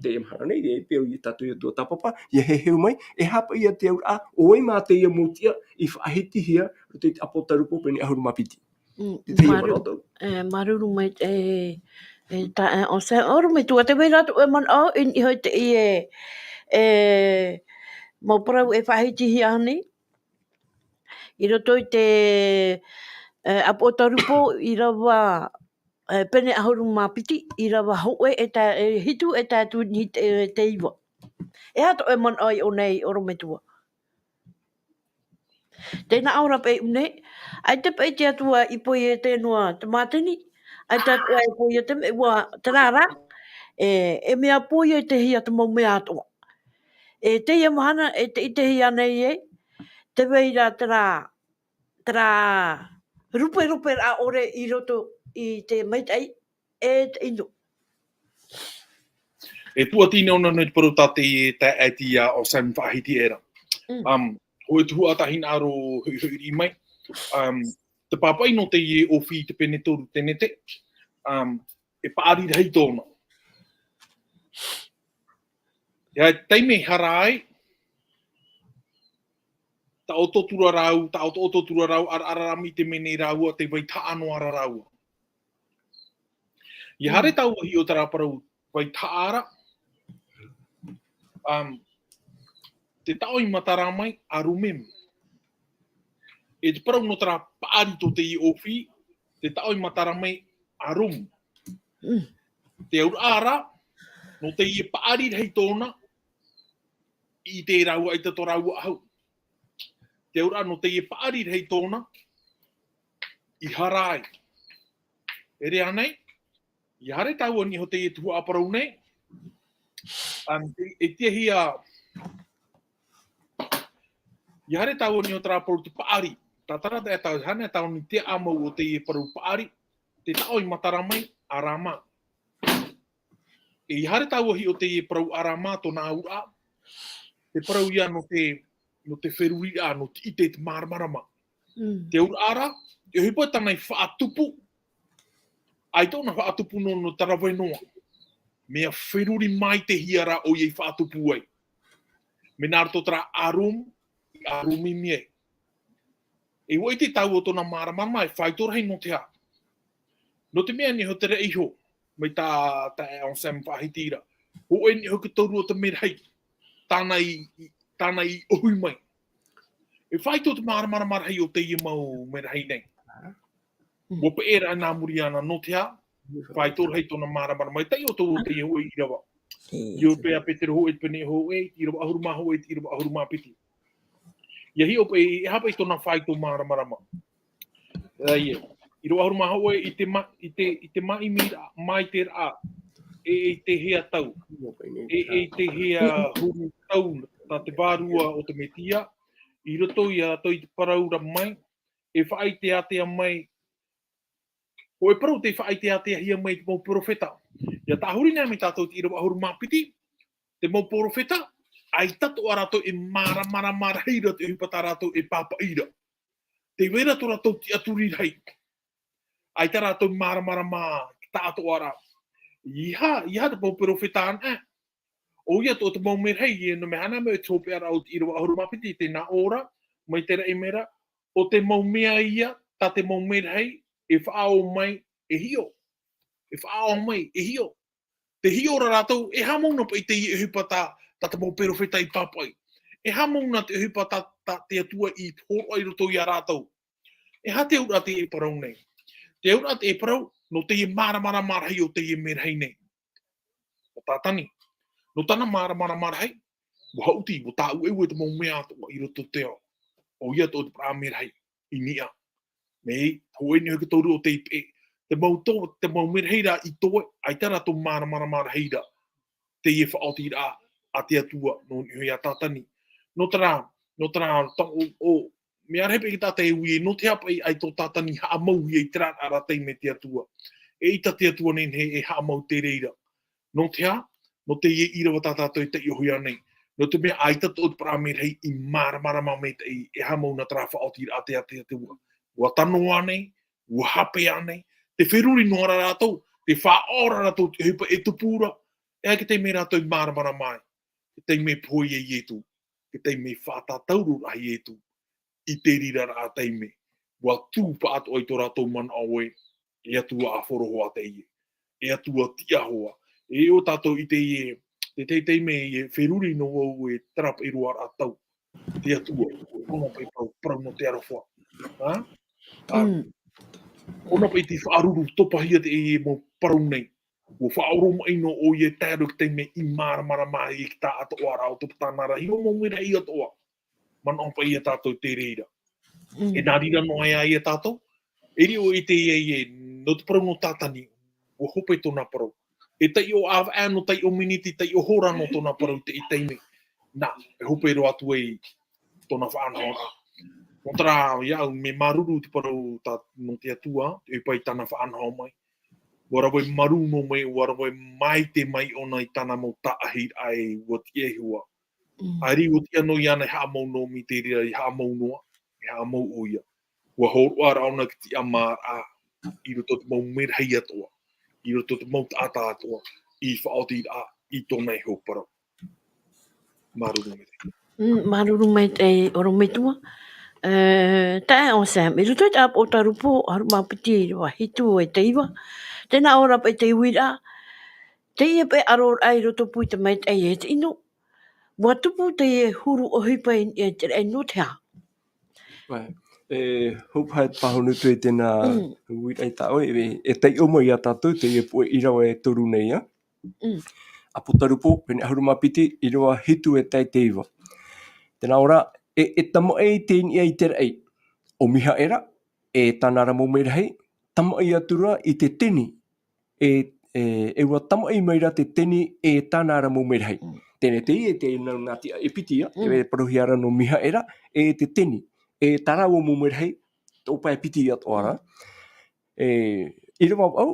teie mahana nei, e peu ia tātou ia tuatāpapa, ʻia heheu mai, e aha paʻi ia te auraʻa, ʻo vai mā teie mau tiʻa i faʻahitihia, roto i te ʻApotarupo pene ʻahuru mā piti. Mm, te teie māuruuru, manaʻo tau. E, māuruuru mai, e, e, tā, e, ʻo se, ʻorometua, tē vai ra atoʻa e manaʻo, i niʻa i teie, e, mau parau e faʻahitihia nei. I roto i te, e, ʻĀpōtarupo, ʻīrava, e, pene ʻahuru mā piti, ʻīrava hōʻē e ta-, e hitu e tae atu i te, e, te iva. E aha tō ʻoe manaʻo i ʻō nei, ʻorometua? Tē nā ʻō ra paʻi ʻō nei, ʻaita paʻi te Atua i poiete noa te mātini, ʻaita atoʻa e poiete me-, ʻua, terā rā, e, e mea poietehia te mau mea atoʻa. E teie mahana, e te ʻitehia nei e, tē vai ra terā, terā ruperupe raʻa ʻore i roto i te maitaʻi, e te ʻino. E tuatāpapa noa nei te parau tā te, tā te, ʻo Sam faʻahiti ra. Mm. Um, hōʻē tuhaʻa tāʻu hinaʻaro hoʻi, hoʻi riʻi mai. Um, te pāpaʻi nō teie ʻōfī i te pene toru tenete. Um, e paʻari rahi tōna. ʻIa, taime hara ai, taʻoto atu ra rāua, taʻoto, taʻoto atu ra rāua, ʻaraʻara mai te mea nei rāua, tē vai tahaʻa noa ra rāua. ʻIa haere Mm. tāua i hiʻo terā parau vai tahaʻa ra. Um, te taʻo i matara mai, Arumim. E te parau nō terā paʻari tō teie ʻōfī, te taʻo i matara mai, Arum. Mm. Te auraʻa ra, nō teie paʻari rahi tōna, i te rāua, ʻaita tō rāua ʻahu. Te auraʻa nō teie paʻari rahi tōna, i hara ai. E rā nei, ʻia haere tāua i niʻa i teie tuhaʻa parau nei. Um, e, e tiʻahia, ʻia haere tāua i niʻa i terā parau te paʻari. Tātara te tau, hana tau ni te ʻāmau o teie parau paʻari. Te taʻo i matara mai, Arama. E ʻia haere tāua i hiʻo teie parau Arama tōna auraʻa. Te parau ïa nō te, nō te feruriraʻa, nō te ʻite, te māramarama. Mm. Te auraʻa ra, te ʻohipa tāna i faʻatupu. ʻAita ʻōna faʻatupu nō, nō te rave noa. Mea feruri maitaʻihia ra ʻoia i faʻatupu ai. Mea nā roto terā Arum, i Arumim ai. E ʻua ʻite tāua tōna māramarama e faito rahi nō te aha. Nō te mea nei hoʻi terā iho, mai tā, tā ʻo Sam faʻahiti ra. Hōʻē nei hoʻi te toru o te merahi. Tāna i, i, tāna i ʻohi mai. E faito te māramarama rahi o teie mau merahi nei. Mm. ʻUa peʻe ra nā muri iāna nō te aha, faito rahi tōna māramarama. E taiʻo atu i teie hōʻē ʻīrava. E, ʻIa ʻō paʻi ʻo Petero hōʻē pene hōʻē, ʻīrava ʻahuru mā hōʻē, ʻīrava ʻahuru mā piti. ʻIa hiʻo paʻi, e aha paʻi tōna faito māramarama. Ā, ʻia. ʻĪrava ʻahuru mā hōʻē, i te ma-, i te, i te maʻimiraʻa, mai te raʻa, e, e te hea tau. E, e te hea huru tau, tā te vārua o te Metia, i roto ia rātou i te parau ra mai, e faʻaʻiteʻiteahia mai, hōʻē parau tei faʻaʻiteʻiteahia mai te mau perofeta. ʻIa tahuri nei mai tātou te ʻīrava ʻahuru mā piti, te mau perofeta, ʻaita atoʻa rātou e māramarama rahi ra te ʻohipa tā rātou e pāpaʻi ra. Tē vai ra tō rātou tiʻaturi rahi. ʻAita rātou māramarama tāʻatoʻa ra. ʻEiaha, ʻeiaha te mau perofeta anaʻe. ʻOia atoʻa te mau merahi, e nō te mea hana mai te hopeʻa ra o te ʻīrava ʻahuru mā piti, tē nā ʻō ra, mai te raʻi mea ra, ʻo te mau mea ia, tā te mau merahi, e faʻaō mai, e hiʻo. E faʻaō mai, e hiʻo. Tē hiʻo ra rātou, e aha mau nā paʻi teie ʻohipa tā, tā te mau perofeta i pāpaʻi. E aha mau nā te ʻohipa tā, tā te Atua i hōroʻa i roto ia rātou. E aha te auraʻa tē parau nei. Te auraʻa tē parau, nō teie māramarama rahi o teie merahi nei. ʻO Tātani. Nō tāna māramarama rahi, ʻua haʻuti, ʻua tāʻueue te mau mea atoʻa i roto i te ao. ʻOia atoʻa te parau merahi, i niʻa. Mai, hōʻē nei hoʻi te toru o tei peʻe. Te mau to-, te mau merahi ra i toe, ʻaita rātou māramarama rahi ra. Teie faʻaotiraʻa a te Atua, nō niʻa iā Tātani. Nō terā, nō terā, ta-, ʻo, ʻo, mea rahi paʻi tā te ui, nō te aha paʻi ʻaita ʻo Tātani haʻamauhia i terā ra taime te Atua. ʻEita te Atua nei e, e haʻamau te reira. Nō te aha, nō teie ʻīrava tā tātou e taiʻohia nei. Nō te mea ʻaita atoʻa te parau merahi i māramarama maitaʻi, e haʻamau nā terā faʻaotiraʻa a te, a te Atua. ʻUa tano ānei, ʻua hape ānei, tē feruri noa ra rātou, tē faʻaora rātou te ʻohipa e tupu ra, e aha te taime rātou i māramarama ai, te taime e pohe ai Ietu, te taime e faʻatātaururaʻa ai Ietu, i te reira ra taime, ua tū paʻatoʻa i tō rātou manaʻo ē, e Atua ʻāfaro hoa teie. E Atua tiʻa hoa. E ʻo tātou i teie, te teitei mea e feruri noa au e terā paʻi roaraʻa tau. Te Atua, ʻōna paʻi parau, parau nō te aroha. Ha? ʻĀ, Mm. ʻōna paʻi te faʻaruru topahia teie mau parau nei. Ua faʻaoromaʻi noa ʻoia e tae roa i te taime i māramarama ai i te taʻatoʻaraʻa o te tāna ra, ʻua mau merahi atoʻa. Manaʻo paʻi ia tātou te reira. Mm. E nā reira noa ā ia tātou, e riro i teie, nō te parau nō Tātani, ua hope tōna parau. E taiʻo ʻāvaʻe nō taiʻo miniti, taiʻo hora nō tōna parau i te, i te taime. Nā, e hope roa atu ai tōna faʻanahoraʻa. Nō terā, ia au, mea māuruuru te parau tā, nō te Atua, e pai tāna faʻanaho mai. Ua rave marū noa mai, ua rave maite mai ʻōna i tāna mau taʻahiraʻa e ua tiʻa e hoa. Mm. ʻAita ua tiʻa noa iāna e haʻamau noa mai te reira, e haʻamau noa, e haʻamau ʻoia. Ua hōroʻa ra ʻōna i te tiʻamāraʻa, i roto i te mau merahi atoʻa, i roto i te mau taʻata atoʻa, i faʻaotiraʻa, i tōna iho parau. Māuruuru maitaʻi. Mm, māuruuru maitaʻi, ʻorometua. E, taeaʻe Sam, i roto i te ʻĀpotarupo, ʻahuru mā piti, ʻīrava hitu e te iva. Tē nā ʻō ra paʻi te uiraʻa, teie paʻi ʻaroraʻa i rotopū i te maitaʻi e te ʻino. Ua tupu teie huru ʻohipa i niʻa i te raʻi nō te aha? Right. E, hope haere pāhono atu i tēnā Mm. uiraʻa i tā ʻoe, e, e taiʻo mai ia tātou, teie puʻe ʻīrava e toru nei, ā? Mm. ʻĀpotarupo, pene ʻahuru mā piti, ʻīrava hitu e tae i te iva. Tē nā ʻō ra, e, e tamaʻi i te niʻa i te raʻi, ʻo Mihaera, e tāna ra mau merahi, tamaʻi atu ra i te teni, e, e, e ua tamaʻi mai ra te teni e tāna ra mau merahi. Mm. Teie nei te, e te nau nā tiʻa e piti ā, Mm. e parauhia ra nō Mihaera, e te teni, e tā rāua mau merahi, tō pae piti atoʻa ra. Mm. E, ʻīrava vaʻu,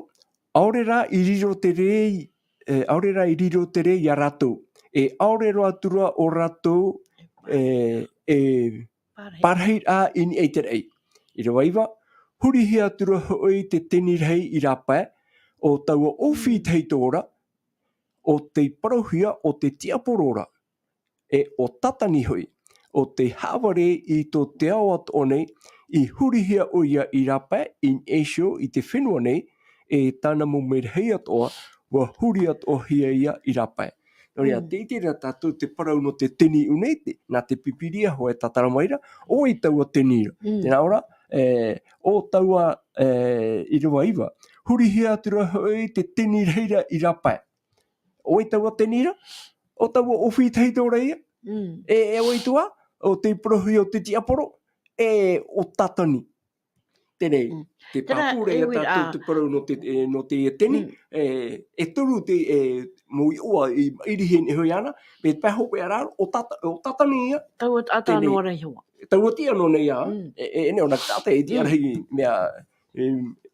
ʻaore rā i riro te rē, e, ʻaore rā i riro te rē ia rātou. E ʻaore roa atu ra ō rātou, e, e, Pārahi. pārahiraʻa i niʻa i te raʻi. ʻĪrava iva, hurihia atu ra hoʻi te teni rahi i rāpae, ʻo taua ʻōfī Mm. tahito ra, ʻo tei parauhia ʻo te tiaporo ra, e ʻo Tātani hoʻi, ʻo tei haʻavare i tō te ao atoʻa nei, i hurihia ʻoia i rāpae, i niʻa iho i te fenua nei, e tāna mau merahi atoʻa, ua huri atoʻahia ia i rāpae. Nō reira, Mm. tē ʻite ra tātou te parau nō te teni i ʻō nei, te, nā te Pīpīria hoʻi e tātara mai ra, ʻo vai taua teni ra. Mm. Tē nā ʻō ra, e, ʻo taua, e, ʻīrava iva. Hurihia atu ra hoʻi te teni rahi ra i rāpae. ʻO vai taua teni ra, ʻo taua ʻōfī tahito ra ia. Mm. E, e ʻo vai atoʻa, ʻo tei parauhia ʻo te tiaporo, e ʻo Tātani. Teie nei, Mm. te Terā pāpū ra e ia uiraʻa. tātou te parau nō te, e, nō te teni, Mm. e, e toru te, e, mau iʻoa i, i maʻiri e niʻa iho iāna, mea te pae hopeʻa ra, ʻo Tāta-, ʻo Tātani ia. Taua taʻata Teie nei. noa ra iho ā. Taua tiʻa noa nei ā, Mm. e, e, e neʻi ʻōna te taʻata e tiʻa Mm. rahi mea, e,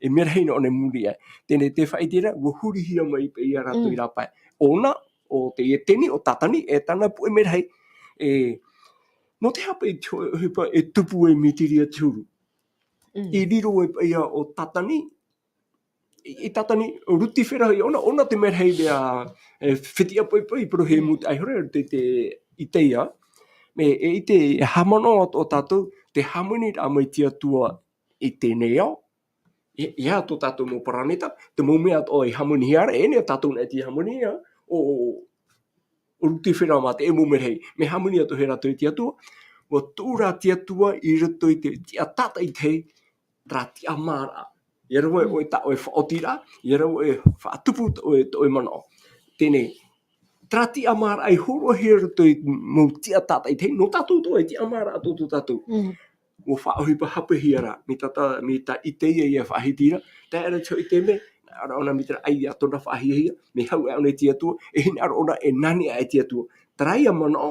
e mea rahi noa nei muri aʻe. Teie nei te faʻaʻite ra, ua hurihia mai paʻi ia rātou Mm. i rāpae. ʻŌna, ʻo teie teni, ʻo Tātani, e tāna puʻe merahi. E, nō te aha paʻi te ho-, ʻohipa e tupu ai mai te reira te huru. Mm. I riro ai paʻi ia ʻo Tātani, i, i Tātani, ʻo Rutifera hoʻi ʻōna, ʻōna te merahi mea, e, fetiʻa poʻipoʻi, parauhia Mm. mau te ʻaihore, te, te, i teie. Mea, e, i te haʻamanaʻo atoʻa tātou, te hāmaniraʻa mai te Atua i teie nei ao. E, e aha tō tātou mau paraneta, te mau mea atoʻa i hāmanihia ra, e neʻi tātou nei te hāmanihia, ʻo, ʻo, ʻo Rutifera mā te mau merahi, mea hāmani atoʻa hoʻi rātou i te Atua, ua tuʻu rā te Atua i roto i te tiʻa tātaʻitahi, terā tiʻamāraʻa. ʻIa rave Mm. ʻoe tā ʻoe faʻaotiraʻa, ʻia rave ʻoe faʻatupu tā ʻoe, tā ʻoe manaʻo. Teie nei, terā tiʻamāraʻa i hōroʻahia i roto i te mau tiʻa tātaʻitahi, nō tātou atoʻa e tiʻamāraʻa atoʻa tō tātou. Mm. Ua faʻaʻohipa hāpihia ra, mai tā, tā, mai tā ʻĪtaia ia faʻahiti ra, tae ra i te hōʻē taime, nā ʻō ra ʻōna mai terā ʻāiʻa tōna faʻahiahia, mea hau aʻe ʻōna i te Atua, e hinaʻaro ʻōna e nā niʻa aʻe i te Atua. Terā ia manaʻo,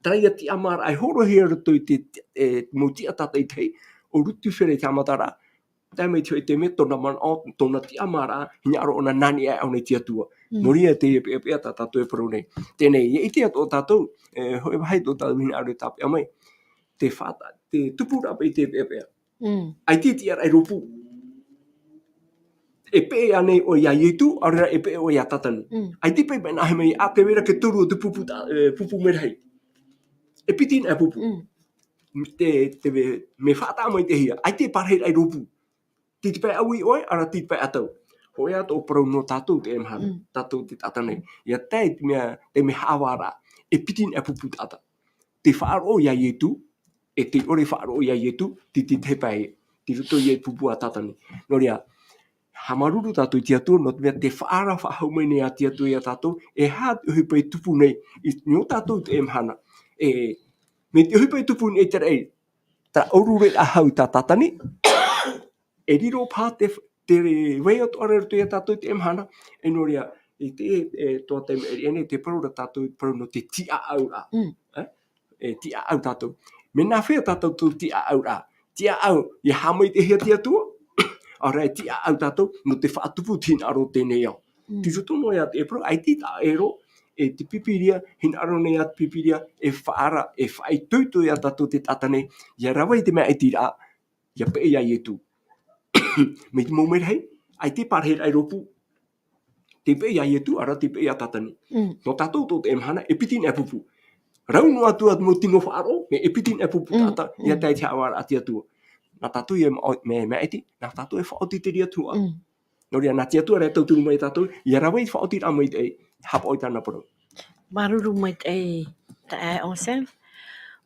terā ia tiʻamāraʻa i hōroʻahia i roto i te, e, mau tiʻa tātaʻitahi, ʻo Rutifera i te haʻamataraʻa, tae mai te hōʻē taime, tōna manaʻo, tōna tiʻamāraʻa, hinaʻaro ʻōna nā niʻa aʻe ʻōna i te Atua. Mm. Nō reira teie peʻapeʻa tā tātou e parau nei. Teie nei, ʻia ʻite atoʻa tātou, e, hōʻē vāhi tō tātou hinaʻaro e tāpeʻa mai. Te faʻata-, te tupuraʻa paʻi teie peʻapeʻa. Mm. ʻAita e tiʻaraʻa i rōpū. E peʻe ānei ʻoe ia Ietu, ʻaore rā e peʻe ʻoe ia Tātani. Mm. ʻAita paʻi mea nā hea mai, ʻa te vai ra te toru o te pupu ta-, e, pupu merahi. E piti nā pupu. Mm. te, te, mea faʻataʻa mai te hia, ʻaita e parahiraʻa i rōpū. Tei te pae ʻaui ʻoe, ʻaore tei te pae ʻatau. Hōʻē atoʻa parau nō tātou teie mahana, Mm. tātou tē taʻata nei. ʻIa tae te mea, te mea haʻavāraʻa, e piti na pupu taʻata. Te faʻaroʻo ia Ietu, e te ʻore faʻaroʻo ia Ietu, te, te, te pae, tei roto ia i te pupu a Tātane. Nō reira, haʻamāuruuru tātou i te Atua, nō te mea te faʻaara faʻahou mai nei a te Atua ia tātou, e aha te ʻohipa e tupu nei, i, nō tātou teie mahana. E, mai te ʻohipa e tupu nei i te raʻi, tā ʻōrureraʻa hau tā Tātane, e riro paha te, te vai atoʻa ra i roto ia tātou teie mahana, e nō reira, i te, e, toa taime ʻere nei, te parau ra tātou, parau nō te tiʻaʻauraʻa. Mm. E? E tiʻaʻau tātou. Mea nā hea tātou tō tiʻaʻauraʻa? Tiʻaʻau, ʻia haʻamaitaʻihia te Atua, ʻaore e tiʻaʻau tātou, nō te faʻatupu te hinaʻaro o teie nei ao. Mm. Tei roto noa ia te parau, ʻaita e taʻa ʻē roa, e te Pīpīria, hinaʻaro nei ia te Pīpīria, e faʻaara, e faʻaitoito ia tātou tē taʻata nei, ʻia rave i te mea ʻitiraʻa, ʻia peʻe ia Ietu. Mai te mau merahi, ʻaita e parahiraʻa i rōpū. Tei peʻe ia Ietu, ʻaore tei peʻe ia Tātane. Mm. Nō tātou tō teie mahana, e piti na pupu. Rau noa atu ā te mau tino faʻaroʻo, mea e piti na pupu Mm, taʻata, ʻia mm. tae te haʻavāraʻa a te Atua. Nā tātou e ma-, mea, mea ʻiti, nā tātou e faʻaoti i te reira tuhaʻa. Mm. Nō reira, nā te Atua rā e tauturu mai ia tātou, ʻia rave i te faʻaotiraʻa maitaʻi, haʻapaʻo i tāna parau. Māuruuru maitaʻi, taeaʻe Anselme.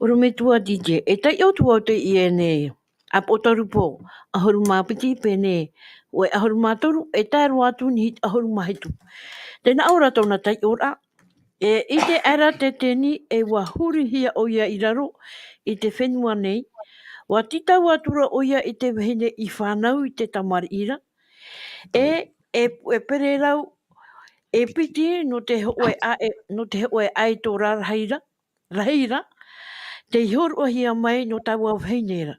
ʻOrometua D J, e taiʻo atu au i teie nei. ʻApokalupo ʻahuru mā piti pene, hōʻē ʻahuru mā toru, e tae roa atu i niʻa i te ʻahuru mā hitu. Tē nā ʻō ra tōna taiʻoraʻa, e ʻite aʻera te teni, e ʻua hurihia ʻoia i raro i te fenua nei, ʻua tītau atura ʻoia i te vahine i fānau i te tamariʻi ra, e, e, e pererau, e piti nō te hōʻē ʻa-, e, nō te hōʻē ʻaito ra rahi ra, rahi ra, tei hōroʻahia mai nō taua vahine ra.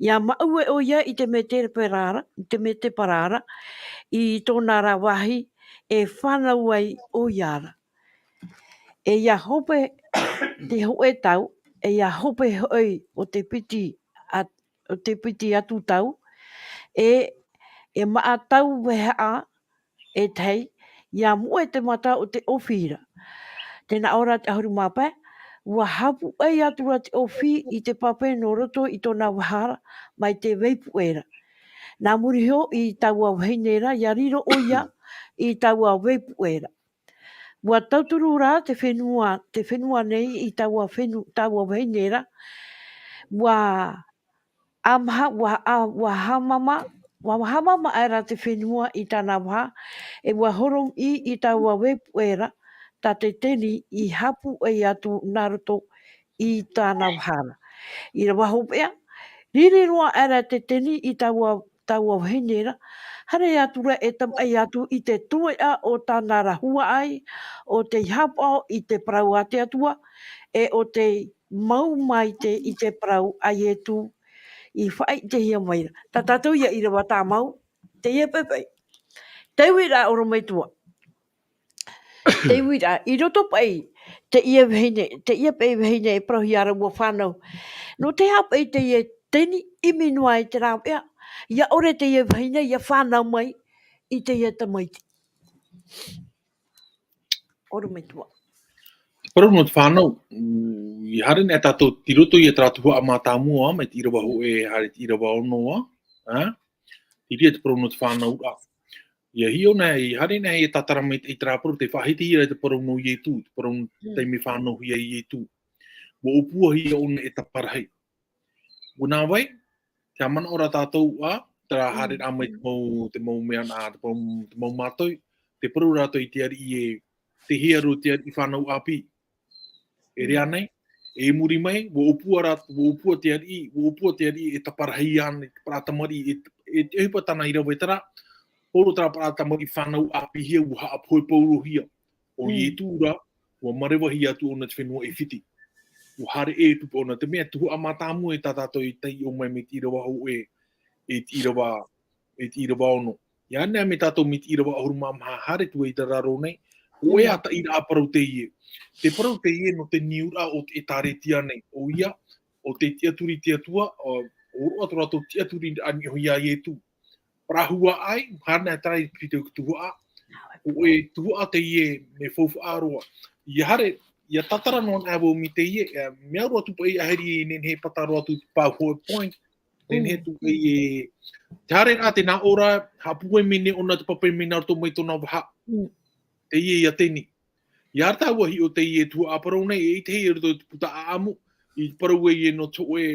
ʻIa māʻue ʻoia i te mētēpara ra, i te mētēpara ra, i tōna ra vāhi e fānau ai ʻoia ra. E ʻia hope te hōʻē tau, e ʻia hope hoʻi o te piti a-, o te piti atu tau, e, e maʻa tau vehaʻa, e tahi, ʻia moʻe te mata o te ʻōfī ra. Tē nā ʻō ra te ʻahuru mā pae, ʻua haʻapuʻei atura te ʻōfī i te pape nō roto i tōna vaha ra, mai te vaipuʻe ra. Nā muri iho i taua vahine ra, ʻia riro ʻoia i taua vaipuʻe ra. ʻUa tauturu rā te fenua, te fenua nei i taua fenu-, taua vahine ra. ʻUa ʻāmaha, ʻua, ʻa, ʻua hāmama, ʻua hāmama aʻera te fenua i tāna vaha, e ʻua horomiʻi i taua vaipuʻe ra, tā te teni i haʻapuʻei atu nā roto i tāna vaha ra. ʻĪrava hopeʻa, riri roa aʻera te teni i taua, taua vahine ra, haere atura e tamaʻi atu i te tueʻa o tāna ra huaʻai, ʻo tei haʻapaʻo i te parau a te Atua, e ʻo tei mau maite i te parau a Ietu i faʻaʻitehia mai ra. Tā tātou ia ʻīrava tāmau, teie paʻi. Te uiraʻa ʻorometua. Te uiraʻa, i roto paʻi, teie vahine, teie paʻi vahine e parauhia ra ʻua fānau. Nō te aha paʻi teie teni ʻimi noa i te rāveʻa, ʻia ʻore teie vahine, ʻia fānau mai i teie tamaiti. ʻOrometua. Te parau nō te fānau, ʻia haere nei tātou, tei roto ia terā tuhaʻa mātāmua, mai te ʻīrava hōʻē, haere te ʻīrava ono ā, ā? Terā te parau nō te fānau ra. ʻIa hiʻo nei, ʻia haere nei e tātara mai i terā parau, tē faʻahitihia ra te parau nō Ietu, te parau Mm. taime fānauhia Ietu. ʻUa ʻōpuahia ʻōna e taparahi. ʻUa nā vai, tē haʻamanaʻo ra tātou ā, terā Mm. haere rā mai te mau, te mau mea nā, te mau, te mau mātou, tē parau rātou i te ariʻi ē, tē hea roa te ariʻi fānau ʻāpī. E rā Mm. nei, e muri mai, ʻua ʻōpua rā, ʻua ʻōpua te ariʻi, ʻua ʻōpua te ariʻi e taparahi ana, e te parau tamariʻi, e, e te ʻohipa tāna i rave terā, pauroa terā parau tamariʻi fānau ʻāpīhia, ʻua haʻapohe paurohia. ʻO Mm. Ietu rā, ʻua marevahia atu ʻōna i te fenua ʻAifiti. ʻUa haere ʻē atu paʻi ʻōna, te mea tuhaʻa mātāmua e tā tātou i taiʻo mai mai te ʻīrava hōʻē, e te ʻīrava, e te ʻīrava ono. ʻIa haere mai tātou mai te ʻīrava ʻahuru mā maha haere atu i te raro nei, hōʻē Mm. ā taʻiraʻa parau teie. Te parau teie nō te niuraʻa o te ʻĒtārētia nei. ʻOia, ʻo tei tiʻaturi te Atua, ʻo, ʻo roto atu rātou tiʻaturi aniʻohi ia Ietu. Parau huaʻai, haere atu ra i te piti tuhaʻa. ʻO te tuhaʻa teie mea faufaʻa roa. ʻIa haere, ia tātara noa anaʻe vau mai teie, e, mea roa atu paʻi ʻahiri e nehenehe e pata roa atu i te PowerPoint, nehenehe atu paʻi e, te haere rā te nā ʻō ra, haʻapūai mai nei ʻōna te pape mai nā roto mai tōna vaha. Teie ia teni. Ia rā tāua hiʻo teie tuhaʻa parau nei, e ʻitehia i roto i te puta ʻaʻamu, i parau ai e nō te hōʻē,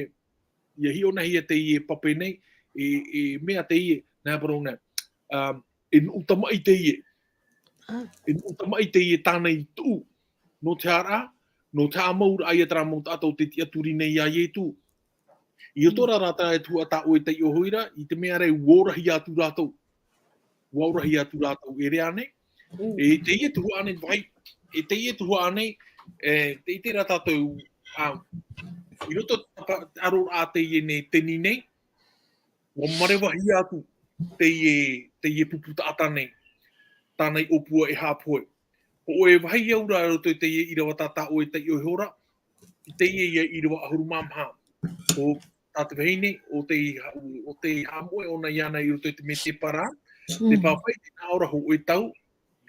ia hiʻo nahia teie pape nei, e, e mea teie, nā parau nei. Um, e nuʻu tamaʻi teie. E nuʻu tamaʻi teie tāna i tuʻu. Nō te aha rā, nō te haʻamau rā ia terā mau taʻata o tei tiʻaturi nei iā Ietu. I roto rā rā terā e tuhaʻa tā ʻoe taiʻo hoʻi ra, i te mea rā, ʻua ora hia atu rātou. ʻUa ora hia atu rātou, e rā nei. E teie tuhaʻa nei, vai, e teie tuhaʻa nei, e, te ʻite ra tātou, a, i roto i te tapa-, aro rā teie nei, teni nei, ʻua mareva hia atu teie, teie pupu taʻata nei, tāna i ʻōpua e haʻapohe. Hōʻē vāhi au rā i roto i teie ʻīrava tā ʻoe taiʻo iho ra, i teie ia ʻīrava ʻahuru mā maha. ʻO tā te vahine, ʻo tei ha-, ʻo tei haʻamoʻe ʻōna iāna i roto i te mētēpara, te pāpaʻi, te nā ʻō ra hōʻē tau,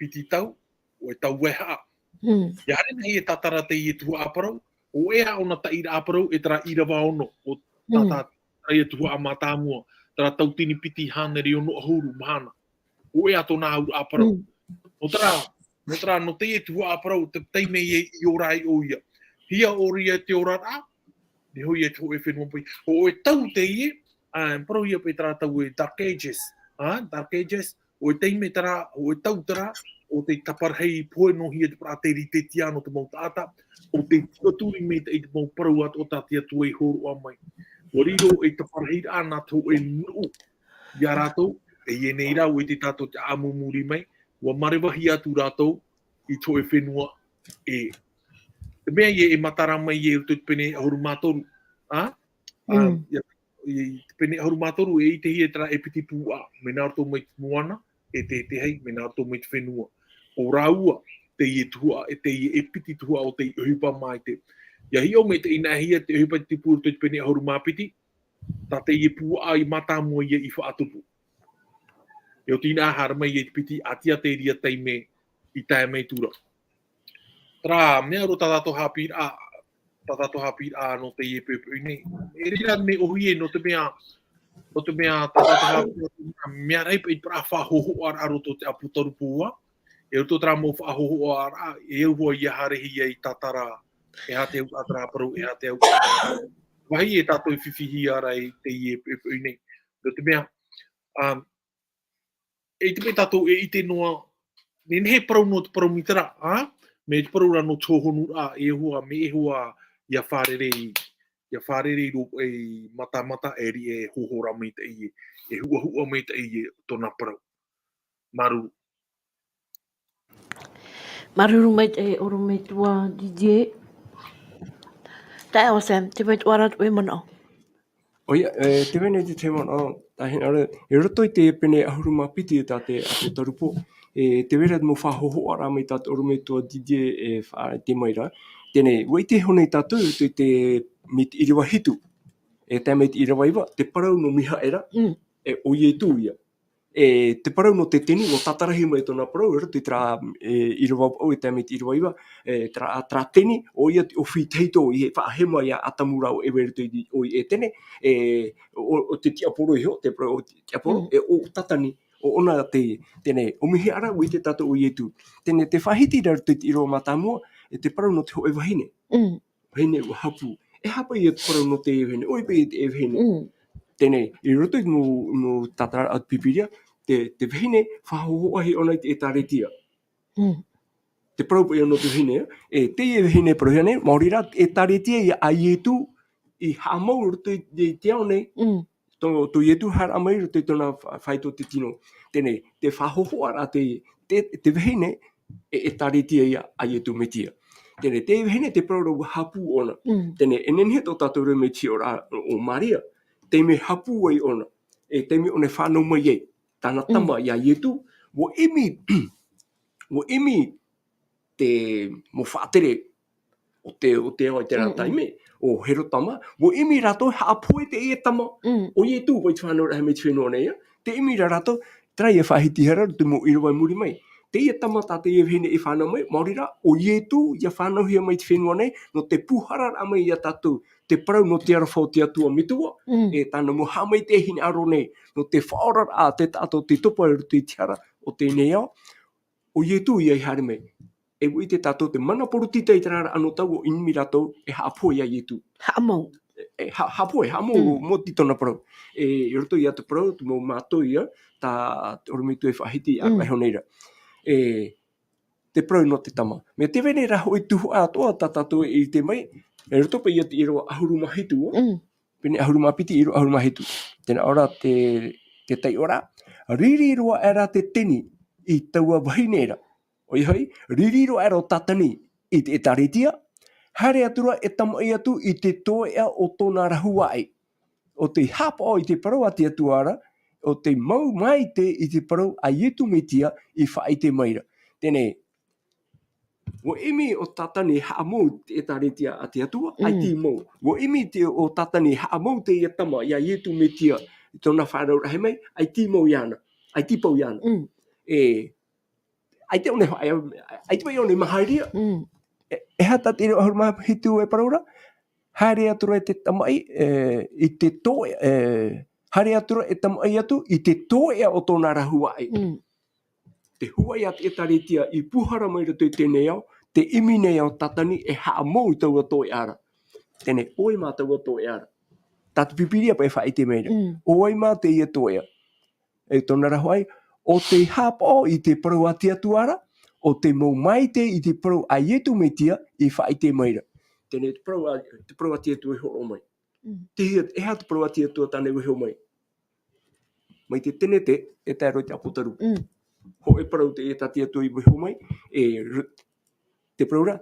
piti tau, hōʻē tau vaihaʻa. Ia haere nei e tātara teie tuhaʻa parau, hōʻē ā ʻōna taʻiraʻa parau, e terā ʻīrava ono, ʻo tā, tā, terā ia tuhaʻa mātāmua, terā tauatini piti hānere ono ʻahuru mahana. Hōʻē ā tōna auraʻa parau. Nō terā, nō terā, nō teie tuhaʻa parau, te taime i, i ora ai ʻoia. Hia ʻoia te oraraʻa, nehenehe ia te hōʻē fenua paʻi. Hōʻē tau teie, a, parauhia paʻi terā tau e Dark Ages, a, Dark Ages, hōʻē taime terā, hōʻē tau terā, ʻo tei taparahi pohe noa hia te parau a te rite tiano te mau taʻata, ʻo tei tiʻaturi maitaʻi te mau parau atoʻa tā te Atua i hōroʻa mai. ʻUa riro ei taparahiraʻa nā te hōʻē nuʻu iā rātou, e ia nei rā, ʻua ʻite tātou te ʻāmui muri mai, ʻua mareva hia atu rātou i te hōʻē fenua, e, te mea ia e matara mai ia i roto i te pene ʻahuru mā toru, a? A, ia, i te pene ʻahuru mā toru, e ʻitehia terā e piti puaʻa, mai nā roto mai te moana, e te, te hai, mai nā roto mai te fenua. ʻO rāua, teie tuhaʻa, e teie e piti tuhaʻa ʻo tei ʻohipa maitaʻi. Ia hiʻo maitaʻi nā hea te ʻohipa i tupu i roto i te pene ʻahuru mā piti, tā teie puaʻa i mātāmua ia i faʻatupu. E oti nā haere mai ia i te piti, ʻaita terā ia taime i tae mai atu ra. Terā mea roa tā tātou haʻapiʻiraʻa, tā tātou haʻapiʻiraʻa nō teie poʻipoʻi nei. E riro mea ʻōhie nō te mea, nō te mea tā tātou haʻapiʻiraʻa, mea rahi paʻi te parau faʻahōhoʻaraʻa roto i te ʻāpōtarupo ā. E roto terā mau faʻahōhoʻaraʻa, e au hoʻi ia haerehia i tātara, e aha te auraʻa terā parau, e aha te auraʻa. Vāhi e tātou i fifihia ra i teie poʻipoʻi nei. Nō te mea, um, e ʻite paʻi tātou e ʻite noa, nehenehe e parau noa te parau mai terā, a? Mai te parau ra nō te hōhonuraʻa, e hoa, mea e hoa, ia fārerei, ia fārerei roa i matamata, e riʻi e hōhora maitaʻi, e huʻahuʻa maitaʻi tōna parau. Māuruuru. Māuruuru maitaʻi e ʻorometua Didier. Taeaʻe Sam, tē vai atoʻa ra tō ʻoe manaʻo. ʻOia, e, tē vai nei te tahi manaʻo, tā hinaʻaro, i roto i te pene ʻahuru mā piti tā te ʻāpōtarupo, e, tē vai ra te mau faʻahōhoʻaraʻa mai tā te ʻorometua Didier e faʻaʻite mai ra. Teie, ʻua ʻite iho nei tātou i roto i te, mai te ʻīrava hitu, e tae mai te ʻīrava iva, te parau nō Mihaera, e, ʻo Ietu ia. E te parau nō te teni, ʻua tātarahi mai tōna parau, i roto i terā, e, ʻīrava vaʻu e tae mai te ʻīrava iva, e, terā, terā teni, ʻoia te ʻōfī tahito i faʻahema ia Atamu rā ʻo Eva i roto i, ʻo Etene, e, ʻo, ʻo te tiaporo iho, te parau ʻo te tiaporo, e, ʻo Satani, ʻo ʻōna te, teie, ʻo Mihaera, ʻua ʻite tātou ʻo Ietu. Teie, tē faʻahiti ra i roto i te ʻīrava mātāmua, e te parau nō te hōʻē vahine. Vahine ʻua hapū. E aha paʻi ia te parau nō te vahine, ʻoia paʻi te vahine. Teie, i roto i te mau, mau tātara a te Pīpīria, te, te vahine faʻahōhoʻa iho ʻōna i te ʻĒtārētia. Te parau paʻi nō te vahine, e, teie vahine parauhia nei, maori rā, ʻĒtārētia ia a Ietu i haʻamau i roto i, i te ao nei, tō, tō Ietu haere mai i roto i tōna fa-, faito te tino. Teie, te faʻahōhoʻaraʻa te, te, te vahine, e, ʻĒtārētia ia a Ietu Metia. Teie, te vahine te parau ra ʻua hapū ʻōna. Teie, e nehenehe tō tātou reo mai te hiʻoraʻa ʻo Maria, taime hapū ai ʻōna, e taime ʻōna e fānau mai ai, tāna tama ia Ietu, ʻua ʻimi, ʻua ʻimi te mau faʻatere o te, o te ao i terā taime, ʻo Herotama, ʻua ʻimi rātou e haʻapohe teie tama, ʻo Ietu, ʻua ʻite faʻanahoraʻa mai te fenua nei, ā, tē ʻimi ra rātou, terā ia faʻahiti ra i te mau ʻīrava i muri mai. Teie tama tā teie vahine i fānau mai, maori rā, ʻo Ietu, ʻia fānauhia mai te fenua nei, nō te pūhararaʻa mai ia tātou, te parau nō te aroha o te Atua Metua, Mm. e tāna mau haʻamaitaʻi hinaʻaro nei, nō te faʻaoraraʻa a te taʻata o tei topa i roto i te hara o teie nei ao, ʻo Ietu ïa i haere mai. E ʻua ʻite tātou te mana poritita i terā ra anotau ʻua ʻimi rātou e haʻapohe ia Ietu. Haʻamou. E, e, ha-, haʻapohe, haʻamou, Mm. mau iti tōna parau. E, i roto ia te parau, te mau mātou ïa, tā te ʻorometua e faʻahiti a Mm. vaiho nei ra. E, te parau nō te tama. Mea tē vai nei ra hoʻi tuhaʻa atoʻa tā tātou e ʻite mai, i roto paʻi ia te ʻīrava ʻahuru mā hitu, Mm. pene ʻahuru mā piti, ʻīrava ʻahuru mā hitu. Tē nā ʻō ra te, te taiʻoraʻa. Riri roa aʻera te teni i taua vahine ra. ʻOia hoʻi, riri roa aʻera ʻo Tātani i te ʻētāretia, haere atu ra e tamaʻi atu i te toeʻa o tōna rahuaʻi. ʻO tei haʻapaʻo i te parau a te Atua ra, ʻo tei mau maite i te parau a Ietu Metia i faʻaʻite mai ra. Teie nei, ʻua ʻimi ʻo Tātani e haʻamou te ʻētāretia a te Atua, ʻaita i Mm. mau. ʻUa ʻimi te, ʻo Tātani e haʻamou teie tama ia Ietu Metia i tōna faʻaroʻo rahi mai, ʻaita i mau iāna, ʻaita i pau iāna. Mm. E, ʻaita ʻōna e fa-, e, ʻaita paʻi ʻōna e mahaeria. Mm. E, e aha tā te ʻīrava ʻahuru mā hitu e parau ra? Haere atu ra e te tamaʻi, e, i te toe-, e, haere atu ra e tamaʻi atu i te toeʻa o tōna rahuaʻi. Mm. Te huaʻai a te ʻētāretia i pūhara mai roto i teie nei ao, tē ʻimi nei ʻo Tātani e haʻamou i taua toeʻa ra. Teie nei, ʻo vai mā taua toeʻa ra? Tā te Pīpīria paʻi e faʻaʻite mai ra. Mm. ʻO vai mā teie toeʻa? E tōna rahuaʻi, ʻo tei haʻapaʻo i te parau a te Atua ra, ʻo tei mau maite i te parau a Ietu Metia i faʻaʻite mai ra. Teie nei te parau a, te parau a te Atua i hōroʻa mai. Mm. Tei hea, e aha te parau a te Atua tāna i vaiho mai? Mai te Tenete e tae roa i te ʻĀpōtarupo. Mm. Hōʻē parau teie tā te Atua i vaiho mai, e r-, te parau ra,